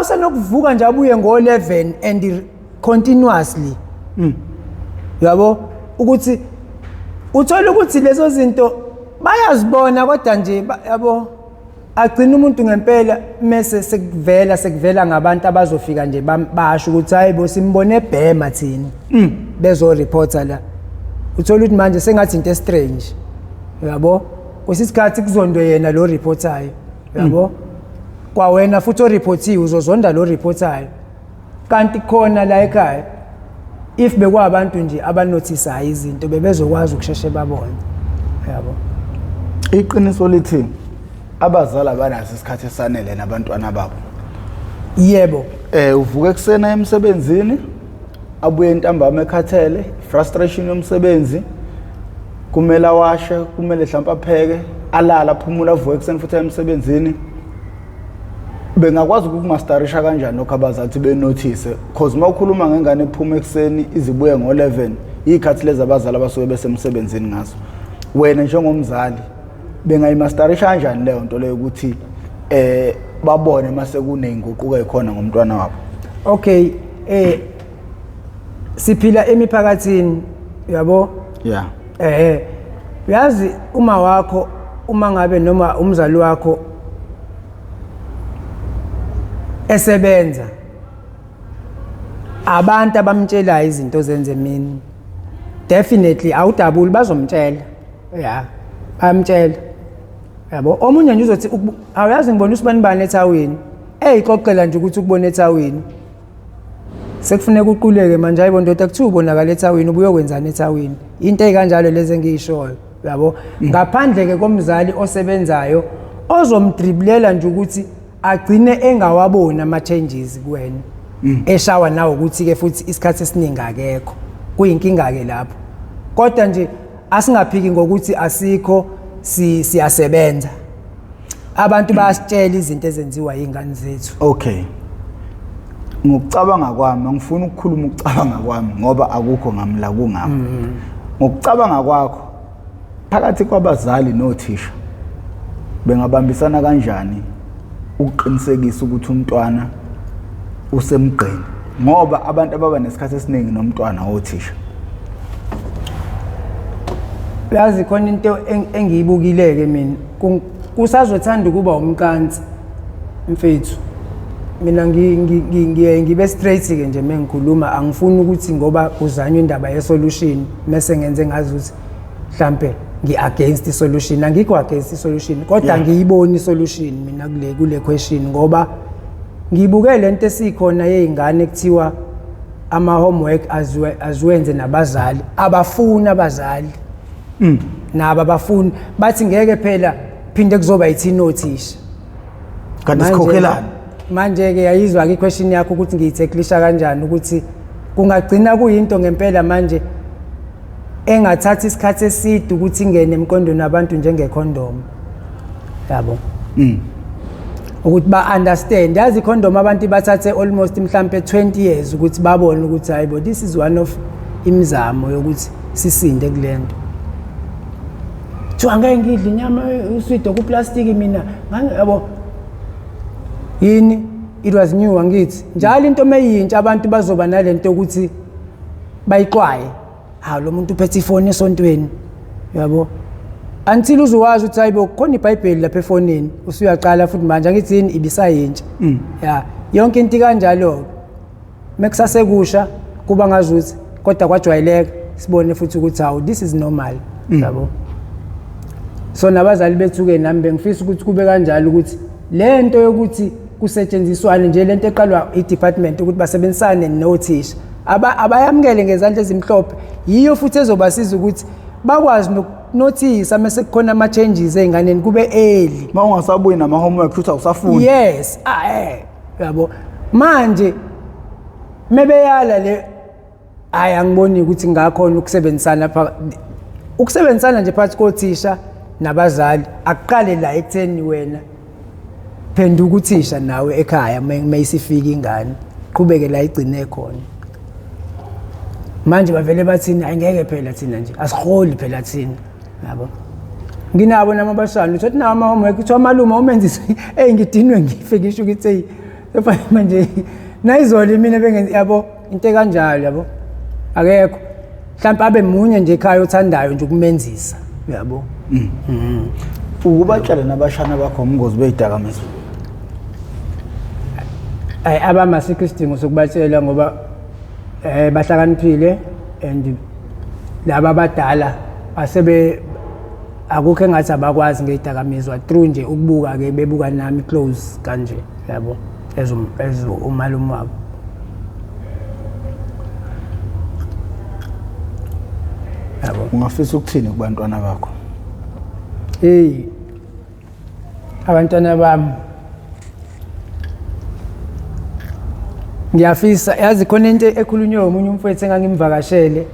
Usenokuvuka nje abuye ngo-11 and continuously, yabo, ukuthi uthola ukuthi lezo zinto bayazibona, kodwa nje yabo, agcina umuntu ngempela mese sekuvela ngabantu abazofika nje basho ukuthi hayi bo, simbone ebhema thina, bezoreporta la. Uthola ukuthi manje sengathi into estrange, yabo. Kwesinye isikhathi kuzondwe yena lo reportayo, yabo, kwawena futhi oreportiwe uzozonda lo reportayo, kanti khona la ekhaya if bekwabantu nje abanothisayo izinto, bebezokwazi ukusheshe babone, yabo.
Iqiniso lithi abazali abanaso isikhathi esanele nabantwana babo.
Yebo.
Uvuka ekuseni emsebenzini, abuye ntambama ekhathele, frustration yomsebenzi, kumele awashe, kumele mhlawumbe apheke, alala, aphumule, avuke ekuseni futhi aye emsebenzini. Bengakwazi ukukumasterisha kanjani lokho abazali benothise? Cause uma ukhuluma ngengane ephuma ekuseni izibuye ngo-11, iy'khathi lezi abazali abasuke besemsebenzini ngazo. Wena njengomzali bengayimasterisha kanjani leyo nto leyo ukuthi babone mase kuney'nguquko ey'khona ngomntwana wabo?
Okay, siphila emiphakathini, yabo?
Yeah.
Uyazi uma wakho, uma ngabe noma umzali wakho esebenza, abantu abamtshelayo izinto zenze emini, definitely awudabuli, bazomtshela. Ya, bayamtshela. Yabo, omunye nje uzothi awuyazi ngibona usibani bani ethawini. Eyixoxela nje ukuthi ukubona ethawini. Sekufuneka uquleke manje, hayibo ndoda, kuthiwa ubonakala ethawini, ubuyokwenzani ethawini? Into ezikanjalo lezi engiyishoyo, yabo. Ngaphandle ke komzali osebenzayo ozomdriblela nje ukuthi agcine engawaboni ama changes kuwena. Eshawa nawo ukuthi ke futhi isikhathi esiningi akekho. Kuyinkinga ke lapho. Kodwa nje asingaphiki ngokuthi asikho, siyasebenza. Abantu bayasitshela izinto ezenziwa izingane zethu.
Okay. Ngokucabanga kwami, angifuni ukukhuluma ukucabanga kwami ngoba akukho ngamla kungami. Ngokucabanga kwakho, phakathi kwabazali nothisha bengabambisana kanjani ukuqinisekisa ukuthi umntwana usemgqeni? Ngoba abantu ababa nesikhathi esiningi nomntwana othisha.
Yazi khona into engiyibukile-ke mina, kusazothanda ukuba umqansi mfethu. Mina ngiye ngibe straight-ke nje uma ngikhuluma, angifuni ukuthi ngoba kuzanywa indaba ye-solution mese ngenze ngazi ukuthi mhlampe ngi-against i-solution. Angikho against i-solution, kodwa angiyiboni i-solution mina kule question, ngoba ngibuke lento esikhona yey'ngane kuthiwa ama-homework aziwenze nabazali, abafuni abazali. Nabo abafuni, bathi ngeke phela phinde kuzoba yithina othisha.
Kanti sikhokhelani?
Manje-ke yayizwa-ke i-question yakho ukuthi ngiyitheklisha kanjani, ukuthi kungagcina kuyinto ngempela manje engathatha isikhathi eside ukuthi ingene emqondweni wabantu njengekhondomu, yabo. Ukuthi ba-understand, yazi ikhondomu abantu bathathe almost mhlampe 20 years ukuthi babone ukuthi hayibo, this is one of imizamo yokuthi sisinde kule nto. Kuthiwa ngeke ngidle inyama uswidi kuplastiki mina, yabo. Yini? It was new, angithi. Njalo into meyintsha abantu bazoba nalento ukuthi bayixwaye. Ha, lo muntu uphethe ifoni esontweni, yabo. Until uzowazi ukuthi hayibo khona iBhayibheli lapha efonini, usuyaqala futhi manje angithi yini ibisayintsha. Ya, yonke into kanjalo. Mekusasekusha kuba ngazuthi kodwa kwajwayeleka, sibone futhi ukuthi hawu, this is normal, yabo. So nabazali bethu ke nami bengifisa ukuthi kube kanjalo, ukuthi lento yokuthi kusetshenziswane nje lento eqalwa i-department ukuthi basebenzisane nothisha, abayamukele ngezandla ezimhlophe, yiyo futhi ezobasiza ukuthi bakwazi nokunothisa mase kukhona ama-changes ey'nganeni kube early.
Uma ungasabuyi nama-homework futhi awusafundi.
Yes, yabo. Manje mebeyala le, hayi angiboni ukuthi ngakhona ukusebenzisana ukusebenzisana nje phakathi kothisha nabazali. Akuqale la ekutheni wena phenduka uthisha nawe ekhaya mayisifika ingane, qhubeke la igcine khona. Manje bavele bathini, ayingeke phela thina nje asiholi phela thina, yabo. Nginabo nami abashana, uthi nawo ama-homework, kuthiwa malume umenzise, eyi ngidinwe ngife, ngisho ukuthi eyi sefanele manje nayizolo mina bengenzi, yabo, into ekanjalo, yabo. Akekho mhlawumbe abe munye nje ekhaya othandayo nje ukumenzisa, yabo.
Ukubatshela nabashana bakho umngozi beyidakamizwa?
Ayi, abamasikho isidingo sokubatshela ngoba bahlakaniphile, and laba abadala asebe akukho engathi abakwazi ngezidakamizwa through nje ukubuka ke, bebuka nami close kanje, yabo, as umalume wabo. Yabo.
Ungafisa ukuthini kubantwana bakho?
Hey, abantwana bami, Ngiyafisa yazi khona into ekhulunywe omunye umfowethu engangimvakashele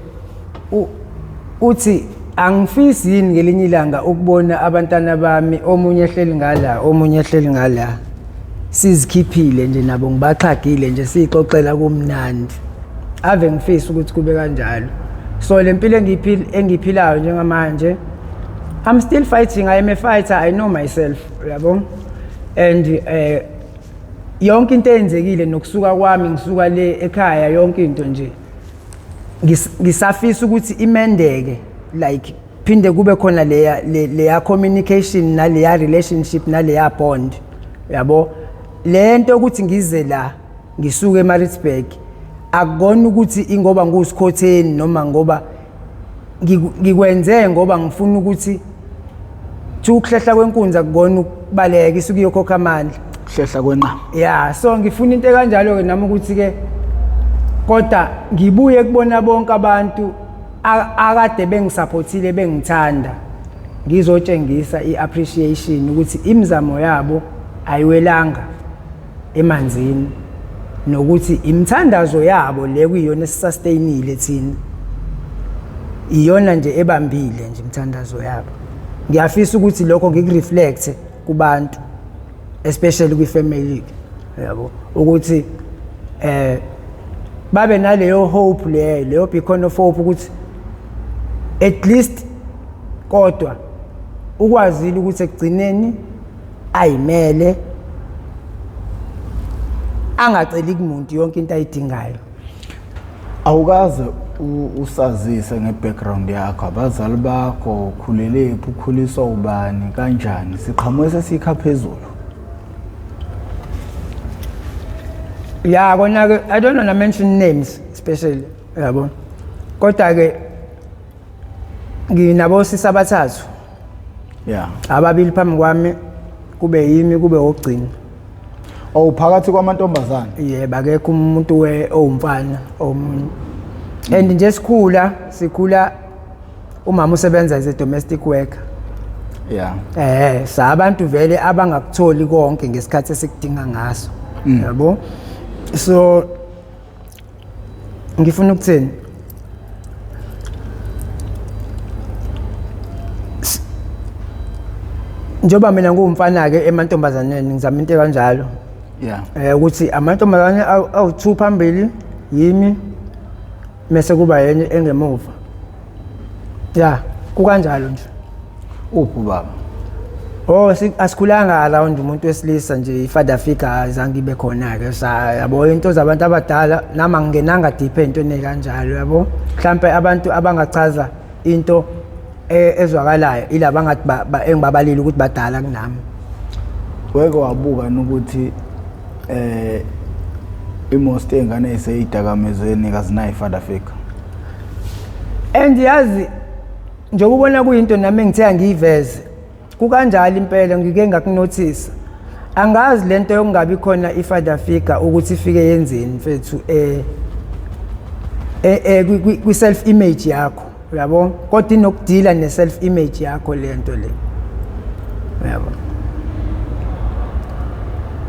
uthi angifisi yini ngelinye ilanga ukubona abantwana bami omunye ehleli ngala omunye ehleli ngala sizikhiphile nje nabo ngibaxhagile nje siyixoxela kumnandi. Ave ngifisa ukuthi kube kanjalo. So le mpilo engiyiphilayo njengamanje, I'm still fighting. I am a fighter, I know myself, uyabo. And yonke into eyenzekile nokusuka kwami ngisuka le ekhaya, yonke into nje ngisafisa ukuthi imendeke, like phinde kube khona leya communication naleya relationship naleya bond, yabo. Lento ukuthi ngize la ngisuke eMaritzburg akukona ukuthi ingoba ngusikhotheni noma ngoba ngikwenze ngoba ngifuna ukuthi thi ukuhlehla kwenkunzi akukona ukubaleka, isuke iyokhokha amandla.
Kuhlehla kwenqama.
Ya, so ngifuna into ekanjalo ke nami ukuthi ke kodwa ngibuye kubona bonke abantu akade bengisupportile bengithanda, ngizotshengisa i-appreciation ukuthi imizamo yabo ayiwelanga emanzini nokuthi imithandazo yabo le kuyiyona esisustainile thina, iyona nje ebambile nje imithandazo yabo. Ngiyafisa ukuthi lokho ngikureflect kubantu, especially kwifamily, yabo, ukuthi babe naleyo hope, leyo beacon of hope ukuthi at least kodwa ukwazile ukuthi ekugcineni ayimele, angaceli kumuntu yonke into ayidingayo.
Awukaze usazise nge-background yakho, abazali bakho, ukhulelephi, ukhuliswa ubani, kanjani? Siqhamuke sesikha phezulu.
Ya, kona ke I don't wanna mention names especially, yabo, kodwa ke nginabo sisi abathathu. Ababili phambi kwami, kube yimi, kube wokugcina.
Oh, phakathi kwamantombazane.
Yebo, akekho umuntu owumfana omunye. And nje sikhula sikhula umama usebenza as a domestic worker. Sabantu vele abangakutholi konke ngesikhathi esikudinga ngaso. Yabo. So ngifuna ukuthini? Njengoba mina nguwumfana ke emantombazaneni, ngizama into kanjalo. Ukuthi amantombazane awu2 phambili yimi, mase kuba yenye engemuva. Ya, kukanjalo nje.
Uphi baba?
Oh, asikhulanga around umuntu wesilisa nje, i-father figure azange ibe khona ke, sa yabo into zabantu abadala, nami angingenanga deep entweni kanjalo, yabo. Mhlambe abantu abangachaza into ezwakalayo ilaba ngathi engibabalile ukuthi badala kunami.
Weke wabuka ukuthi imost ey'ngane ey'seyidakamizweni kazinayo i-father figure?
And yazi njengobona kuyinto nami engithe angiyiveze kukanjalo impela, ngike ngakunothisa. Angazi lento yokungabi khona i-father figure ukuthi ifike yenzeni mfethu kwi self image yakho, uyabo, kodwa inokudila ne self image yakho lento le, uyabo,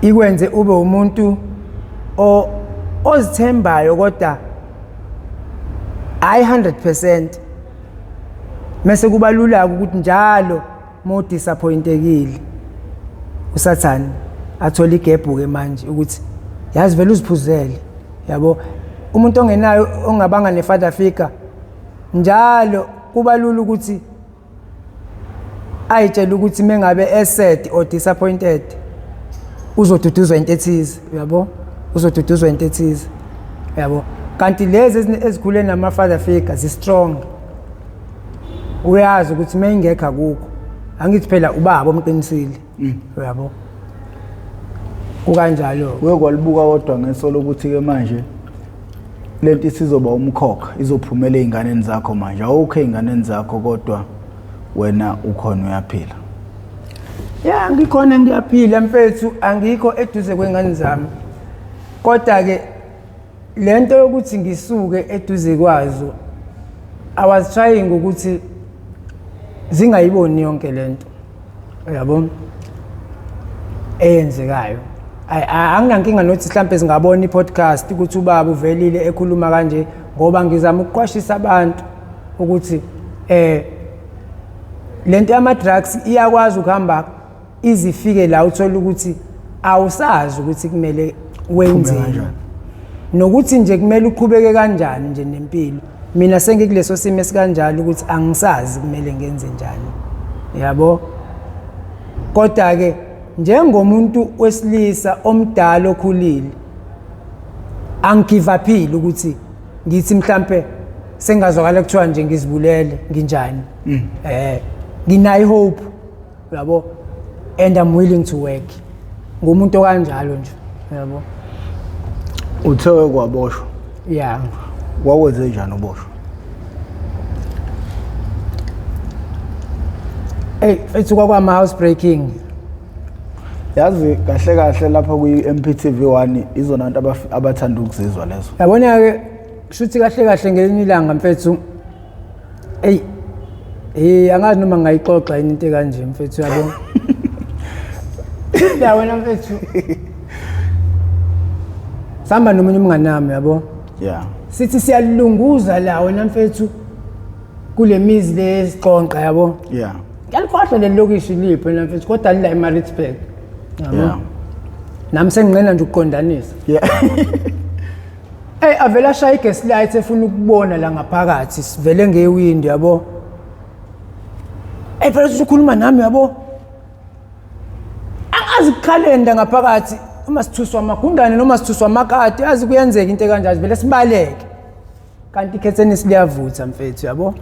ikwenze ube umuntu ozithembayo kodwa hayi 100%, mase kuba lula ukuthi njalo mo disappointekile usathane athola igebhu ke manje ukuthi yazi vele uziphuzele, yabo. Umuntu ongenayo ongabanga ne father figure njalo kuba lula ukuthi ayitshela ukuthi mengabe esad or disappointed uzoduduzwa into ethize, uyabo, uzoduduzwa into ethize, uyabo. Kanti lezi ezikhule nama father figure zi strong, uyazi ukuthi mayingekho akukho, angithi phela ubaba omqinisile, uyabo, kukanjalo.
Uye kwalibuka kodwa ngeso lokuthi ke manje lento isizoba umkhokha, izophumela ey'nganeni zakho manje, awukho ey'nganeni zakho kodwa wena ukhona uyaphila.
Ya, ngikhona ngiyaphila mfethu, angikho eduze kwengane zami, kodwa ke lento yokuthi ngisuke eduze kwazo, I was trying ukuthi zingayiboni yonke lento, uyabo, eyenzekayo. Anginankinga nokuthi mhlampe singabona i-podcast ukuthi ubaba uvelile ekhuluma kanje, ngoba ngizama ukuqwashisa abantu ukuthi lento yama-drugs iyakwazi ukuhamba izifike la uthola ukuthi awusazi ukuthi kumele wenzeni, nokuthi nje kumele uqhubeke kanjani nje nempilo. Mina sengikuleso simo esikanjalo ukuthi angisazi kumele ngenze njani, yabo. Kodwa-ke njengomuntu wesilisa omdala okhulile, angigivaphile ukuthi ngithi mhlampe sengazwakala kuthiwa nje ngizibulele nginjani. Nginayo hope, yabo, and I'm willing to work. Ngumuntu okanjalo nje, yabo.
Uthe kwaboshwa?
Yeah.
Wakwenze njani uboshwa?
Hey, mfethu, kwakwama house breaking.
Yazi kahle kahle lapha kwi-MPTV 1 izona abantu abathanda ukuzizwa lezo.
Yabona ke, kushuthi kahle kahle ngelinye ilanga mfethu, ey angazi noma ngayixoxa yini into kanje mfethu, yabo. Ya wena mfethu, sihamba nomunye umngani wami, yabo. Sithi siyalunguza la wena mfethu kule mizi lesixonqa, yabo. Ngiyalikhohlwa leli lokishi liphi wena mfethu, kodwa lila eMaritzburg, yabo. Nami sengingena nje ukuqondanisa. Hey, avela ashaya i-gas light efuna ukubona la ngaphakathi, sivele ngewindi, yabo. Hey phela usukhuluma nami, yabo. Angazi kukhalenda ngaphakathi uma sithuswa amagundane noma sithuswa amakati, yazi kuyenzeka into ekanjalo, vele sibaleke. Kanti ikhetheni liyavutha mfethu, yabo.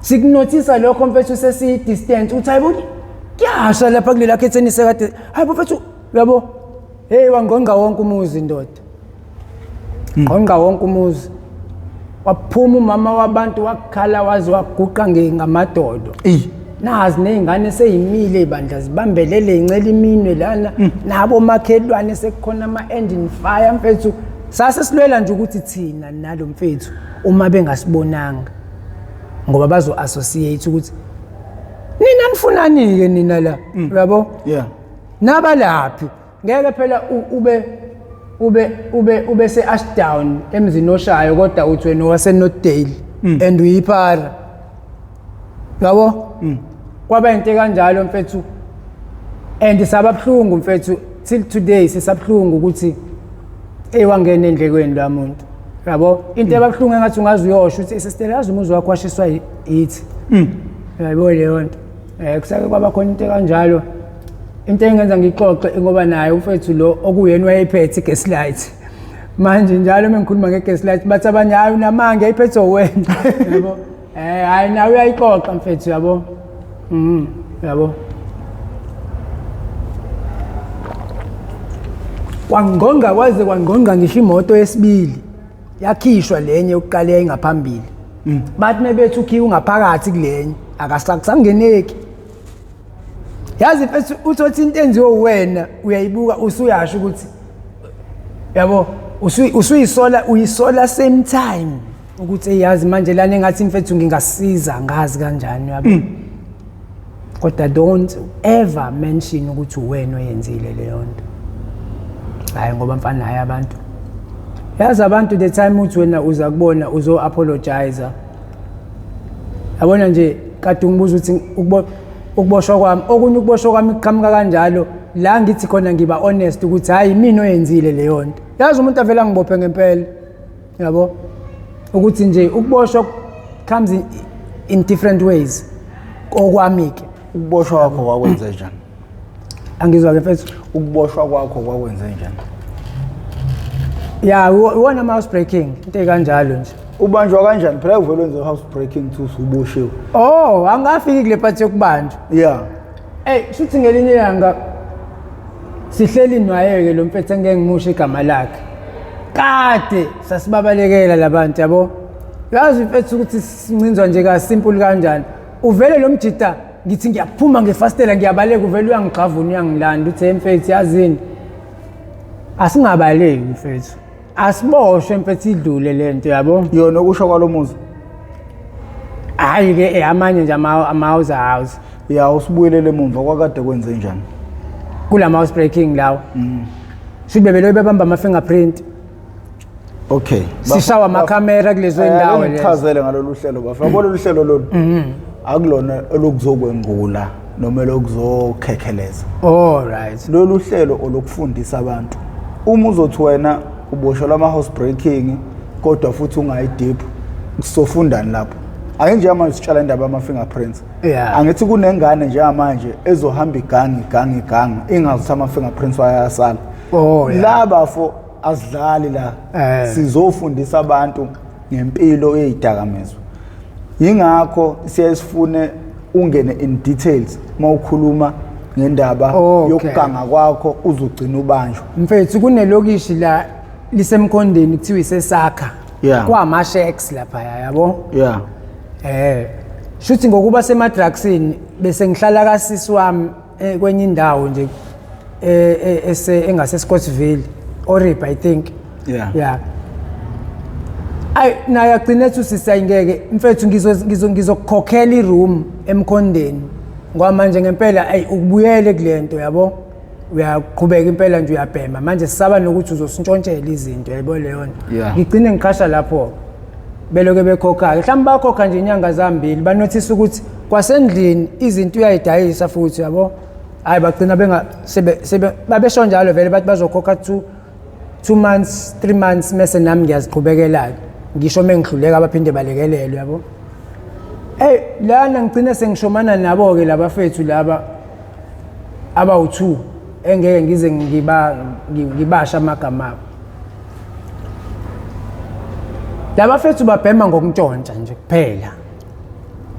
Sikunothisa lokho mfethu sesiyi-distance, uthi hayibo kuyasha lapha kulela khetheni sekade, hayibo mfethu, yabo. Hey, wangqongqa wonke umuzi ndoda. Ngqongqa wonke umuzi. Waphuma umama wabantu wakhala waze waguqa ngamadodo. Nazi nezingane seyimile ibandla zibambelele incela iminwe lana, nabo makhelwane sekukhona ama-engine fire mfethu. Sase silwela nje ukuthi thina nalo mfethu uma bengasibonanga, ngoba bazo associate ukuthi nina nifunani ke nina la, yabo. Nabalaphi ngeke phela ube ube ube ube se Ashdown emzini oshayo, kodwa uthi wena wase Northdale and uyiphara, yabo. Kwaba into kanjalo mfethu, and sababuhlungu mfethu, till today sisabuhlungu ukuthi ey wangena endlekweni la muntu, yabo. Into ebabuhlungu engathi ungaze uyosho ukuthi sister, yazi umuzi wakho washiswa yithi, yabo leyo nto. Kusake kwaba khona into kanjalo. Into engenza ngixoxe ngoba naye umfethu lo okuyena wayephethe i-gas light. Manje njalo uma ngikhuluma nge-gas light bathi abanye hayi unamanga, yayiphethe wena, yabo. Hayi nawe uyayixoxa mfethu, yabo. Yabo. Kwangqonga kwaze kwangqonga ngisho imoto yesibili yakhishwa lenye yokuqala yayingaphambili. Bathi mebethi ukhiwe ungaphakathi kulenye akasakusangeneki. Yazi mfethu, uthothi into enziwe wena uyayibuka usuyasho ukuthi yabo usuyisola, uyisola same time ukuthi eyazi manje lana engathi mfethu ngingasiza ngazi kanjani, yabo. Kodwa don't ever mention ukuthi uwena oyenzile leyo nto. Hayi ngoba mfana, hayi abantu, yazi abantu the time uthi wena uza kubona uzo apologize, yabona nje. Kade ungibuza ukuthi ukuboshwa kwami, okunye ukuboshwa kwami kuqhamuka kanjalo la ngithi khona ngiba honest ukuthi hayi mina oyenzile leyo nto. Yazi umuntu avela ngibophe ngempela, yabo, ukuthi nje ukuboshwa comes in different ways okwami ke.
Ukuboshwa kwakho kwakwenze njani?
Angizwa ke mfethu.
Ukuboshwa kwakho kwakwenze njani?
Ya, iwona ama house breaking, into ekanjalo nje.
Ubanjwa kanjani phela? Uvele wenze house breaking two uboshiwe?
Oh, angafiki kule part yokubanjwa. Ey, shuthi ngelinye ilanga sihleli naye-ke lo mfethu engeke ngimusho igama lakhe. Kade sasibabalekela labantu, yabo. Yazi mfethu ukuthi sincinzwa nje kasimple kanjani. Uvele lo mjida ngithi ngiyaphuma ngefastela ngiyabaleka, uvele uyangigxavuna uyangilanda, uthi hey mfethu, yazini asingabaleki mfethu, asiboshwe mfethu idlule lento, yabo.
Yona okusho kwalo muzi?
Hayi ke, amanye nje ama house house.
Ya, usibuyelele emumva, kwakade kwenze njani?
Kula house breaking lawo. Shuthi bebelo bebamba ama fingerprint.
Okay.
Sishawa amakhamera kulezo indawo lezo.
Ngichazele ngalolu hlelo bafo. Yabo lolu hlelo lolu. Akulona olukuzokwengula noma elokuzokhekheleza.
All right.
Lolu hlelo olokufundisa abantu. Uma uzothi wena uboshelwa ama house breaking kodwa futhi ungayi deep, sofundani lapho? Ake njengamanje sitshala indaba yama fingerprints. Angithi kunengane njengamanje ezohamba igangi igangi igangi ingazi ukuthi ama fingerprints wayasala.
Oh yeah.
La bafo asidlali la. Sizofundisa abantu ngempilo yezidakamizwa. Yingakho siye sifune ungene in details mawukhuluma ngendaba yokuganga kwakho uzogcina ubanjwa.
Mfethu kunelokishi la lisemkhondeni kuthiwa isesakha. Kwama shacks lapha yabo. Shuthi ngokuba semadrugsini bese ngihlala kasisi wami kwenye indawo nje ese engase Scottsville, Orib I think. Yeah. Ay naye agcine ethi usisi ayingeke mfethu ngizokukhokhela iroom emkhondeni ngoba manje ngempela ayi ukubuyele kulento yabo, uyaqhubeka impela nje uyabhema manje sisaba nokuthi uzosintshontshela izinto yabo leyo nto. Ngigcine ngiqasha lapho beloke bekhokha-ke mhlawumbe bakhokha nje inyanga zambili banothisa ukuthi kwasendlini izinto uyayidayisa futhi yabo. Hayi bagcina benga sebe sebe babesho njalo vele bathi bazokhokha 2 months 3 months mase nami ngiyaziqhubekela-ke ngisho mengihluleka baphinde balekelelwe yabo. Hey lana ngigcine sengishomana nabo-ke labafethu laba abawu-2 engeke ngize ngibasha amagama abo. Labafethu babhema ngokuntshontsha nje kuphela.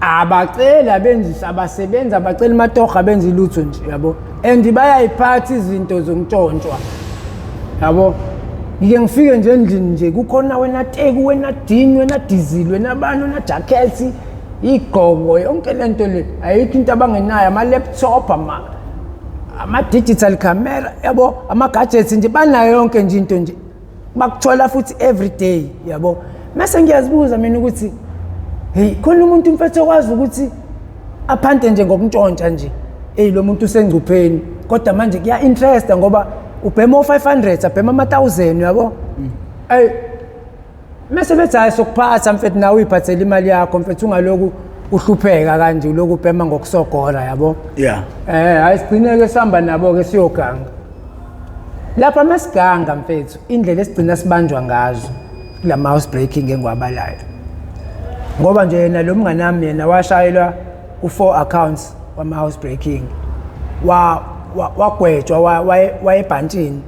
Abacela benzisa abasebenzi abacela amatoha benza ilutho nje yabo. And bayayiphatha izinto zokuntshontshwa. Yabo. Ngike ngifike nje endlini nje kukhona wena teku wena dini wena diesel wena bani wena jacket igqoko yonke lento le ayikho into abangenayo ama laptop ama digital camera yabo ama gadgets nje banayo yonke nje into nje bakuthola futhi every day yabo. Mase ngiyazibuza mina ukuthi hey khona umuntu mfethu okwazi ukuthi aphante nje ngokuntshontsha nje hey lo muntu usengcupheni kodwa manje kuya interest ngoba ubhema o500 abhema ama 1000 yabo. Hey mase bethi hayi sokuphatha mfethu nawe uyiphathele imali yakho mfethu ungaloku uhlupheka kanje uloku ubhema ngokusogora yabo. Hayi sigcineke sihamba nabo ke siyoganga. Lapha masiganga mfethu indlela esigcina sibanjwa ngazo kula house breaking engwabalayo. Ngoba nje yena lo mngani wami yena washayelwa u4 accounts wama house breaking. Wagwetshwa wayebhantshini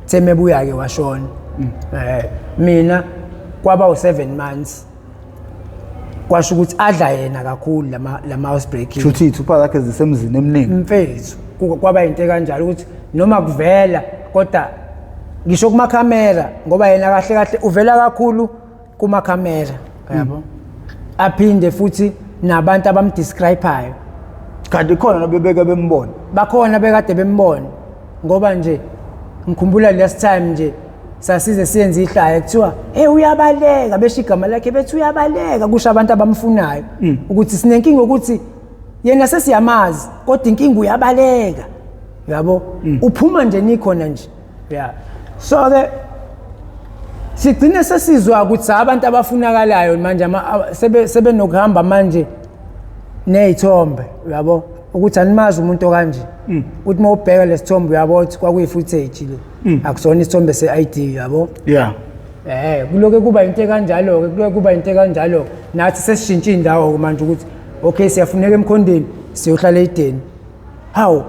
semebuya ke washona. Mina kwaba u7 months. Kwasho ukuthi adla yena kakhulu lama house breaking.
Shuthi ithupha zakhe zisemzini eminingi.
Mfethu kwaba into kanjalo ukuthi noma kuvela kodwa ngisho kuma camera ngoba yena kahle kahle uvela kakhulu kuma camera yabo. Aphinde futhi nabantu abamdescribeayo.
Kanti khona nabebeke bembona.
Bakhona bekade bembona ngoba nje ngikhumbula last time nje sasize siyenze ihlaya kuthiwa hey uyabaleka besho igama lakhe bethi uyabaleka kusho abantu abamfunayo ukuthi sinenkinga ukuthi yena sesiyamazi kodwa inkinga uyabaleka yabo uphuma nje nikhona nje yeah. So ke sigcine sesizwa ukuthi abantu abafunakalayo manje sebenokuhamba manje nezithombe yabo ukuthi animazi umuntu okanje uthi mawubheka lesithombe uyabo ukuthi kwakuyi footage le akusona isithombe se-ID yabo. Kuloke kuba into kanjalo ke kuloke kuba into kanjalo nathi sesishintsha indawo manje ukuthi okay siyafuneka emkhondeni siyohlala eDeni. Hawu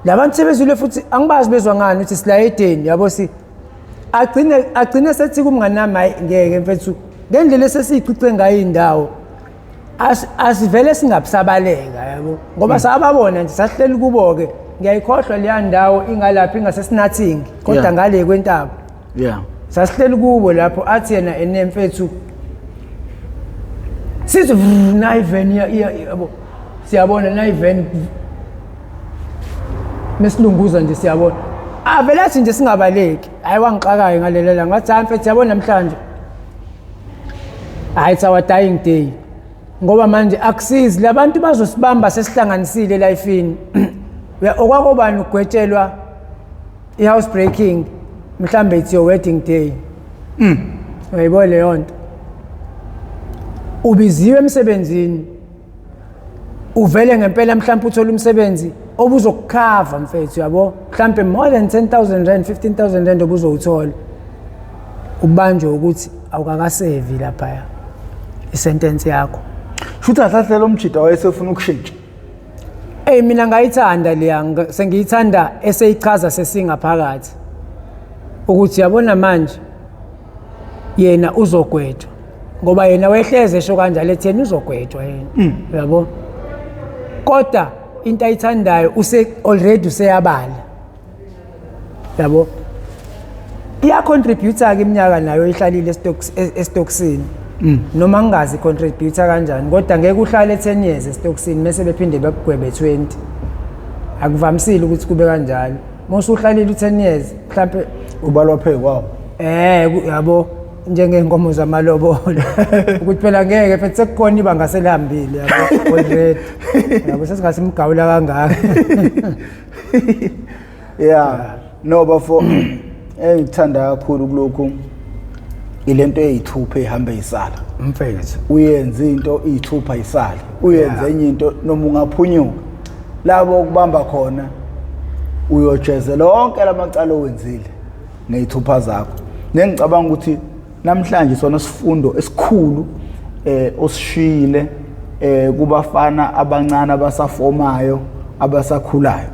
labantu sebezwile futhi angibazi bezwa ngani ukuthi sila eDeni yabo si agcine sethi kumngani wami hayi ngeke mfethu ngendlela esesiyichice ngayo indawo asivele singabusabaleka yabo ngoba sababona nje sahleli kubo ke ngiyayikhohlwa leya ndawo ingalaphi ingasesinathing kodwa ngale kwentaba. Sasihleli kubo lapho athi yena enemfethu sithi nayi van yabo siyabona nayi van mesilunguza nje siyabona avele athi nje singabaleki hayi wangixakayo ngalela ngathi hayi mfethu yabona namhlanje hayi it's our dying day ngoba manje akusizi labantu bazosibamba sesihlanganisile lifeini. Okwakobani ugwetshelwa i-house breaking, mhlambe it's your wedding day. Uyayibona leyo nto, ubiziwe emsebenzini, uvele ngempela mhlawumbe uthole umsebenzi obuzokukhava mfethu, yabo, mhlawumbe more than 10,000 rand, 15,000 rand obuzowuthola, ubanjwe ukuthi awukakasevi laphaya isentence yakho.
Shuthi ahlahle lo mjida wayesefuna ukushintsha.
Ey, mina ngayithanda leya, sengiyithanda eseyichaza sesingaphakathi ukuthi yabona manje yena uzogwetshwa, ngoba yena wehleze esho kanjalo, ethi yena uzogwetshwa yena, uyabo, kodwa into ayithandayo use already useyabala, yabo, iya-contribute-ke iminyaka nayo ihlalile esitokisini, noma ngingazi contribute kanjani, kodwa ngeke uhlale 10 years esitokisini mase bephinde bekugwebe 20. Akuvamisile ukuthi kube kanjalo. Uma usuhlalile u-10 years mhlampe
Ubalwa phezu kwawo.
Yabo, njengezinkomo zamalobolo, ukuthi phela ngeke futhi sekukhona ibanga selihambile, yabo, already, yabo, sesingasimgawula kangaka.
Yeah, no bafo, engikuthanda kakhulu kulokhu ilento eyithupha ehamba isala.
Mfethu.
Uyenze into iyithupha isale, uyenze enye into noma ungaphunyuka labo okubamba khona, uyojeze lonke lamacala owenzile ngeyithupha zakho. Nengicabanga ukuthi namhlanje sona sifundo esikhulu osishiyile kubafana abancane abasafomayo, abasakhulayo.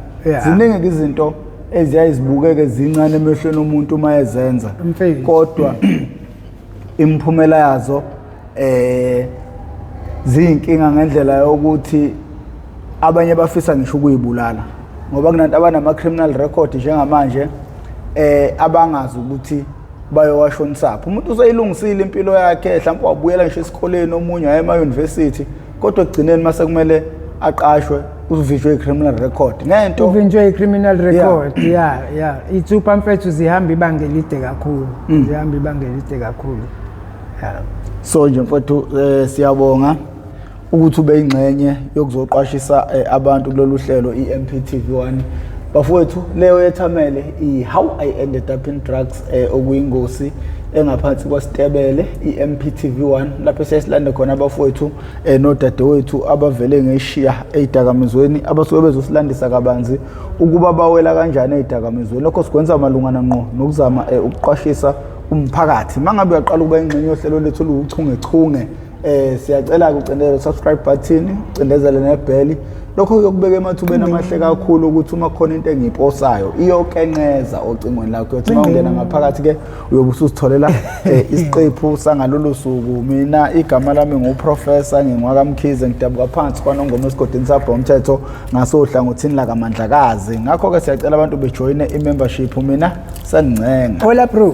Ziningi izinto eziyayizibukeke zincane emehlweni omuntu uma ezenza,
Mfethu.
kodwa imiphumela yazo ziyinkinga ngendlela yokuthi abanye bafisa ngisho ukuyibulala, ngoba kunantu abanama criminal record njengamanje abangazi ukuthi bayowashonisaphi. Umuntu useyilungisile impilo yakhe, mhlawumbe wabuyela ngisho esikoleni, omunye waye ema-university, kodwa ekugcineni mase kumele aqashwe uvinjwe i-criminal record ngento
Uvinjwe i-criminal record. Yeah, ithupha mfethu zihamba ibanga elide kakhulu, zihamba ibanga elide kakhulu, yeah.
So nje mfowethu, siyabonga ukuthi ube ingxenye yokuzoqwashisa abantu kulolu hlelo i-MPTV1. Bafowethu, leyo yethamele i-How I Ended Up in Drugs, okuyingosi engaphansi kwaSitebele i-MPTV1, lapho esiyasilande khona abafowethu nodadewethu abavele ngeshiya ey'dakamizweni, abasuke bezosilandisa kabanzi ukuba bawela kanjani ey'dakamizweni. Lokho sikwenza malungana ngqo nokuzama ukuqwashisa umphakathi. Uma ngabe uyaqala ukuba ingxenye yohlelo lethu oluwuchungechunge, siyacela ucindezele subscribe button, ucindezele nebell. Lokho kuyokubeka emathubeni amahle kakhulu ukuthi uma kukhona into engiyiposayo iyokenqeza ocingweni lakho. Uyothi uma ungena ngaphakathi ke uyobe usuzitholela isiqephu sangalolu suku. Mina igama lami nguProfessor, ngingwakaMkhize, ngidabuka phansi kwaNongoma esigodini sabhomthetho ngasohlangothini lakaMandlakazi. Ngakho-ke siyacela abantu bejoyine i-membership. Mina sengingcenga.
Hola bro.